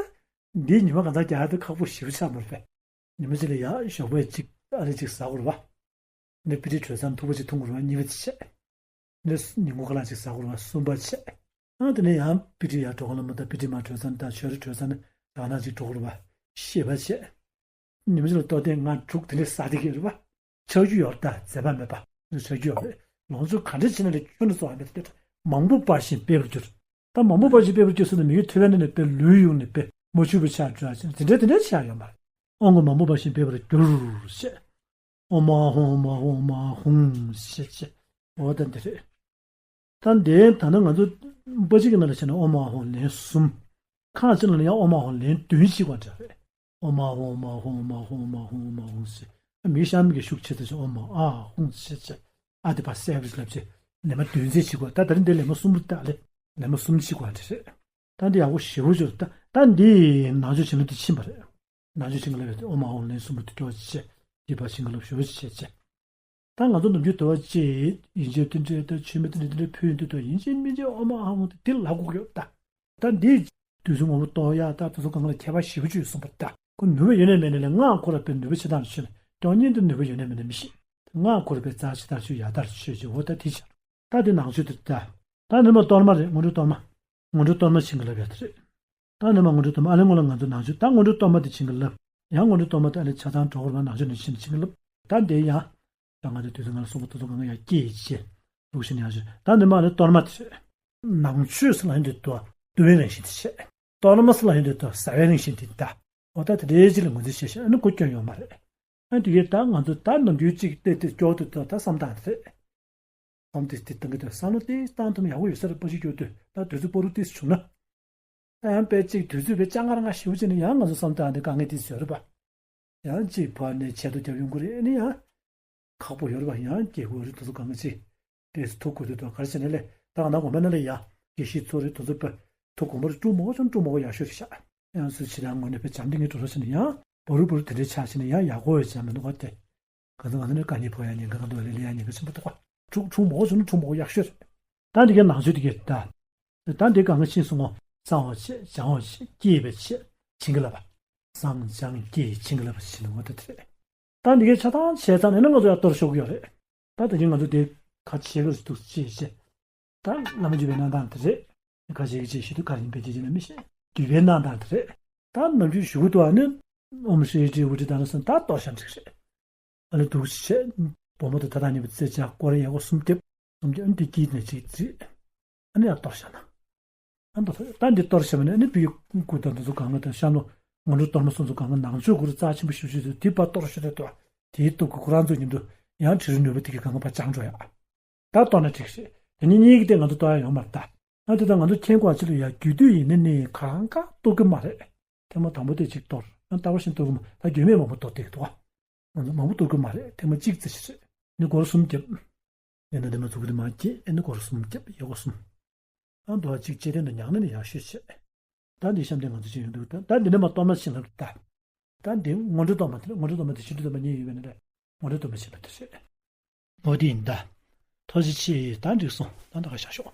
འདིའི་ཉི་མ་གང་ཚ་རྒྱག་ཡ་དེ་ཁག་པོ་ཞེ་པོ་ཆགས་མ་རེད་པས། ཉི་མ་གཅིག་ལ་ཡ་ཞོགས་པ་གཅིག་ཨ་རི་གཅིག་ཟ་དགོས་རེད་བ། འདི་པི་ཏི་གྲོས་ཚང་མཐུག་པོ་གཅིག་འཐུང་དགོས་རེད་བ་གཉིས་པ་དེ་བྱས། འདི་ཉིན་གུང་ཁ་ལག་གཅིག་ཟ་དགོས་རེད་བ་གསུམ་པ་བྱས། ཨ་དེ་ནས་ཡང་པི་ཏི་ཡར་འགྲོ་ག་ལ་མ་ད་པི་ཏི་མ་གྲོས་ཚང་དང་ཆོས་རེ་གྲོས་ཚང་ནས་ད་ན་གཅིག་འགྲོ་དགོས་རེད་བ་བཞི་པ་བྱས། ཉིན་གཅིག་ལ་ལྟོ་ཐེངས་ལྔ་དྲུག་དེ་འདྲས་ཟ་བསྡད་ཀྱི་རེད་བ། ཆག་རྒྱུ་ཡོད་ད་མཛད་པ་མེད་པ་ཆག་རྒྱུ་ཡོད་རེད། ལོངས་སྤྱོད་ག་འདྲས་བྱས་ན་ལས་ཁྱོན་ནས་གཙོ་བ་མེད་དེ་མང་པོ་འབར་ཞིང་འཕེལ་བར་འགྱུར། ད་མང་པོ་འབར་ཞིང་འཕེལ་བར་འགྱུར་ཟེར་ན་མི་གི་ཐོད་པའི་ནང་ནས་དཔེ་ལུས་ཡོངས་ནས་དཔེ་མ་བཅུག་པ་ཆགས་འགྲོ་ཡ་ཅིག་དེ་འདྲས་དེ་འདྲས་ཆགས་ཡོད་མ་རེད། དབང་གི་མང་པོ་འབར་ཞིང་འཕེལ་བར་འགྱུར་ཞེས། ཨོཾ་ཨཱཿཧཱུྃ་ཨོཾ་ཨཱཿཧཱུྃ་ཨོཾ་ཨཱཿཧཱུྃ་ཞེས་བྱས། འོ་ད་འདི་རེད། ད་འདི་ད་ནི་ང་ཚོ་པ་ཅིག་གི་ནང་ལ་བྱས་ན་ཨོཾ་ཨཱཿཧཱུྃ་ལན་གསུམ། ཁག་ཅིག་ནང་ལ་ཡང་ཨོཾ་ཨཱཿཧཱུྃ་ལན་བདུན་ཞིག་བ་འདྲ་རེད། ཨོཾ་ཨཱཿཧཱུྃ་ཨོཾ་ཨཱཿཧཱུྃ་ཨོཾ་ཨཱཿཧཱུྃ་ཨོཾ་ཨཱཿཧཱུྃ་ཨོཾ་ཨཱཿཧཱུྃ་ཟེར། མི་གཤམ་གྱི་ཤུགས་ཆེ་ཙམ་ཞིག་ཨོཾ་ཨཱཿཧཱུྃ་ཟེར་བྱས། ཨ་དེ་ཕར་གསལ་པོ་ཞིག་ལབ་བྱས། ལན་མ་བདུན་ཙམ་ཞིག་བ་ད་ད་རིང་འདི་ལན་མ་གསུམ་རེད་ད་ལེ། ལན་མ་གསུམ་ཞིག་བ་འདྲ་རེད། ད་འདི་ཡག་པོ་ཞེ་པོ་ཅིག་རེད་ད། ད་འདི་ནང་ཆོས་བྱིན་རླབས་དེ་ཕྱིན་པ་རེད། ནང་ཆོས་བྱིན་རླབས་ཡོད་དེ་ཨོཾ་ཨཱཿཧཱུྃ་ལན་གསུམ་པོ་དེ་སྐྱོར་བྱས། དེ་ཕར་བྱིན་རླབས་ཞེ་པོ་ཅིག་བྱས་བྱས། ད་ང་ཚོ་ནམ་རྒྱུན་དུ་བ་ཅིག་ཡིན་གཅིག་དེ་འདྲའི་ད་ཆོས་མི་དེ་འདྲ་དེ་འདྲ་ཕུལ་ཡོང་དུས་ད་ཡིན་གཅིག་མིན་གཅིག་ཨོཾ་ཨཱཿཧཱུྃ་དེ་དེ་ལབ་དགོས་ཀྱི་ཡོད་ད། ད་འདི་དུས་གསུམ་ངོ་བོ་རྟོགས་ཡག་ད་དེ་ཚོ་གང་ལ་ཁྱད་པར་ཞེ་པོ་ཅིག་ཡོད་གསུངས་པ་ད་ཁོ་ནུས་པ་ཡོད་ནས་མེད་ནས་ལས་སྔགས་ཁོ་ར་པའི་ནུས་པ་ཆེ་ཐག་ཆོད་ནས་སྐྱོང་ཉིད་དུ་ནུས་པ་ཡོད་ནས་མེད་ནས་མི་ཤེས། སྔགས་ཁོ་ར་པའི་རྩ་ཆེ་ཐག་ཆོད་ཡག་ཐག་ཆོད་ཅིག་འོ་ད་དེ་ཆགས། ད་དེ་ནང་ཆོས་དེ་ད། ད་ནུས་མ་གཏོར་མ་རེད་སྔོན་འགྲོ་གཏོར་མ། སྔོན་འགྲོ་གཏོར་མ་བྱིན་གྱིས་བརླབས་ཡག་དེ་རེད། ད་ནི་མ་སྔོན་འགྲོ་གཏོར་མ་ཨ་ལེ་སྔོན་ལ་ང་ཚོ་ནང་ཆོས་ད་སྔོན་འགྲོ་གཏོར་མ་དེ་བྱིན་གྱིས་བརླབས། ཡང་སྔོན་འགྲོ་གཏོར་མ་དེ་ཨ་ལེ་ཆ་ཚང་གྲོགས་ར་ནང་ཆོས་ནས་བྱིན་བྱིན་གྱིས་བརླབས། ད་འདི་ཡང་། ད་ང་ཚོ་དུས་ཚོད་ང་ལ་གསུངས་པ་དེ་ཚོ་གང་ག་ཡང་སྐྱེས་བྱས། འདུག་ཤི་ནས་ཡང་ཤི་ད་ནི་མ་ཨ་ལེ་གཏོར་མ་དེ་རེད། ནང་ཆོས་སུ་ལ་ཡོང་དུས་དུ་བཏུལ་བའི་རང་བཞིན་དེ་བྱས། གཏོར་མ་སུ་ལ་ཡོང་དུས་དུ་ཟ་བའི་རང་བཞིན་དེ་ད། འོ་ད་དེ་འདྲའི་ཅིག་ལ་ངོས་འཛིན་བྱས་ཤག་ཨ་ནི་གོ་སྐྱོན་ཡོད་མ་རེད། ཨ་དེ་གས་ད་ང་ཚོ་ད་ནམ་རྒྱུན་ཅིག་བལྟས་ཏེ་སྐྱོ་དུས་དུ་ད་བསམ་སྟངས་དེ་རེད། བསམ་དེ་དེ་བཏང་གི་འདུག་བསམ་བློ་དེ་བཏང་ཐུབ་ན་ཡག་པོ་ཡོད་ས་རེད་པ་ཞིག་སྐྱོ་དུས་ད་དུས་ཚོད་སྤོ་རུ་ཏིས་བྱུང་ན། ད་ཡང་དཔེ་གཅིག་དུས་ཚོད་དཔེ་ལྕགས་ངར་ང་ཞེ་པོ་བྱས་ནས་ཡང་ང་ཚོ་བསམ་སྟངས་དེ་དཀའ་ངལ་ཏིས་ཡོད་རེད་པ། ཡང་གཅིག་བར་ནས་ཆེད་དུ་རྒྱབ་ཡོང་གི་རེད་ཨ་ནི་ཡང་། ཁག་པོ་ཡོད་རེད་པ་ཡང་སྐྱེ་དགོས་རེད་དུས་ཚོད་གང་ག་ཅིག་ཏིས་ཐུག་དགོས་དུས་དང་ག་རེ་བྱས་ནས་ལས་ད་ག་ན་གོང་མ་ན་ལས་ཡ་དགེ་བཤེས་ཚོ་རེད་དུས་ཚོད་དཔེ་ཐུག་གོང་མ་རེད་སྤྲུག་མོ་ཅང་སྤྲུག་མོ་ཡག་ཤོས་རེད་ཤག་ཡང་སུ་ཕྱི་དང་ངོས་ནས་དཔེ་བྱམས་ཏིང་ངེ་འགྲོ་རོགས་བྱས་ནས་ཡང་བོ་རུ་བོ་རུ་དེ་འདྲའི་ཆགས་བྱས་ནས་ཡང་ཡག་པོ་ཡོད་ཅང་མི་འདུག་ག་དེ། གང་ཚོད་གང་ཚོད་ནས་དཀའ་ངལ་ཕོག་ཡ་ཉེན་ཁ་གང་འདུག་ལས་ལས་ཡ་ཉེན་ཁ་ཆེན་པོ་འདུག་ག་ཁྲུག་ཁྲུག་མོ་བྱུང་ན་ཁྲུག་མོ་ཡག་ཤོས་རེད། ད་འདི་གའི་ནང་ཆོས་འདི་གའི་ད། ད་འདི་གང་ག་ཕྱིན་སོང་ངོ་གསང་བ་བྱེད་སྦྱང་བ་བྱེད་སྐྱེས་པའི་བྱེད་བྱིན་གྱིས་བརླབས་པ། གསང་སྦྱང་སྐྱེས་བྱིན་གྱིས་བརླབས་པ་ཞིག་ནི་ངོ་ད་དེ་རེད། ད་འདི་གའི་ཆ་ཚང་བྱས་ཙང་ནས་ནི་ང་ཚོ་ཡང་གཏོར་ཤོག་གི་ཡོད་རེད། ད་ད་གིན་ང་ཚོ་དེ་ཁ་ཕྱེ་གི་འདུག་ཅེས་བྱས། ད་བླ་མ་བརྒྱུད་པའི་གནང་སྟངས་དེ་རེད། ཁ་ཤས་ཀྱིས་ཅིག་ཞུ་དུས་ག་རེ་ཡིན་པའི་དེ་ཅི་ན་མི་ཤེས། བརྒྱུད་པའི་གནང་སྟངས་དེ་རེད། ད་ནམ་རྒྱུན་ཞུ་གི་འདུག་ཨ་ནི། ཨོཾ་ཤྲི་ཧྲཱིཿ་ཨུ་ཏྲི་ཏཱ་ན་སཾ་ད་གཏོར་བཞག་འགྲིག་རེད། ཨ་ནི་འདུག་བྱས། བུ་མོ་དེ་ད་ལྟ་ཉིད་པ་རྩེ་ཆག་སྐོར་ཡག་པོ་གསུམ་རྒྱབ། གསུམ་རྒྱབ་ཨ་ནི་དེ་དཀྱིལ་ནས་ཅིག་བརྩིས། ཨ་ནི་ཡར་གཏོར་བཞག་ན། ཨ་ནི་ད་འདི་གཏོར་བཞག་པ་ནས་ཨ་ནི་བུ་ཡི་སྐུ་དང་དེ་ཚོ་གང་ག་དང་ཤར་ནུབ་སྔོན་འགྲོ་གཏོར་མ་སོགས་ཚོ་གང་ག་ནང་ཆོས་གུ་རུ་རྩ་ཆེན་པོ་ཞུ་ཞུ་དུས་དེ་ཕར་གཏོར་ཞུ་དུས་དེའི་སྟོབས་ཀྱིས་ཁོ་རང་ཚོ་ཉིད་དུ་ཡང་དྲི་རོ་ནུས་པ་དེ་གི་གང་ག་ཕར་བཅང་འགྲོ་ཡ། ད་གཏོར་ན་འགྲིག་རེད། དེ་ནི་གཉིས་ཀྱི་སྟེང་ང་ཚོ་གཏོར་ཡ་ཡོད་མ་རེད་ད། ཨ་དེ་ད་ང་ཚོ་མཁྱེན་དགོས་ཨ་ཅི་ལ་ཡ་རྒྱུད་སྟོད་ཡིན་ནི་ནི་གང་ག་གཏོར་གི་མ་རེད། ཐེངས་མ་དང་པོ་དེ་གཅིག་གཏོར། ཨ་ལྟ་བ་བཞིན་གཏོར་གི་མ་ད་རྒྱུད་སྨད་མང་པོ་གཏོར་བསྡད་ཀྱི་འདུག་ཨ། ང་ཚོ་མང་པོ་གཏོར་གི་མ་རེད། ཐེངས་མ་གཅིག་ཙམ་ཞིག་རེད། ནི་སྒོར་གསུམ་རྒྱབ། ཡིན་ན་འདི་མ་ཚུགས་ཀྱི་དེ་མ་སྐྱེས་ཨེ་ནི་སྒོར་གསུམ་རྒྱབ་ཡོད་སྒོར་གསུམ། ཨ་འདུག་ཨ་གཅིག་ལྕེ་སྟེང་དུ་ཉག་ན་ནི་ཡག་ཤོས་བྱས། ད་འདི་གཤམ་དེ་ང་ཚོ་ཅི་ཡོང་འདུག་ད་ད་འདི་ནས་མ་གཏོར་མ་ཕྱིན་ལབ་ད། ད་འདི་སྔོན་འགྲོ་གཏོར་མ་དེ་རེད། སྔོན་འགྲོ་གཏོར་མ་དེ་ཕྱི་འགྲོ་གཏོར་མ་གཉིས་ཡོད་པས་ན་རེད། སྔོན་འགྲོ་གཏོར་མ་ཕྱིན་པ་དེ་རེད། འོ་དེ་ཡིན་ད། ཐུགས་རྗེ་ཆེ། ད་འགྲིག་སོང་། ད་ད་ག་བཞག་ཤོག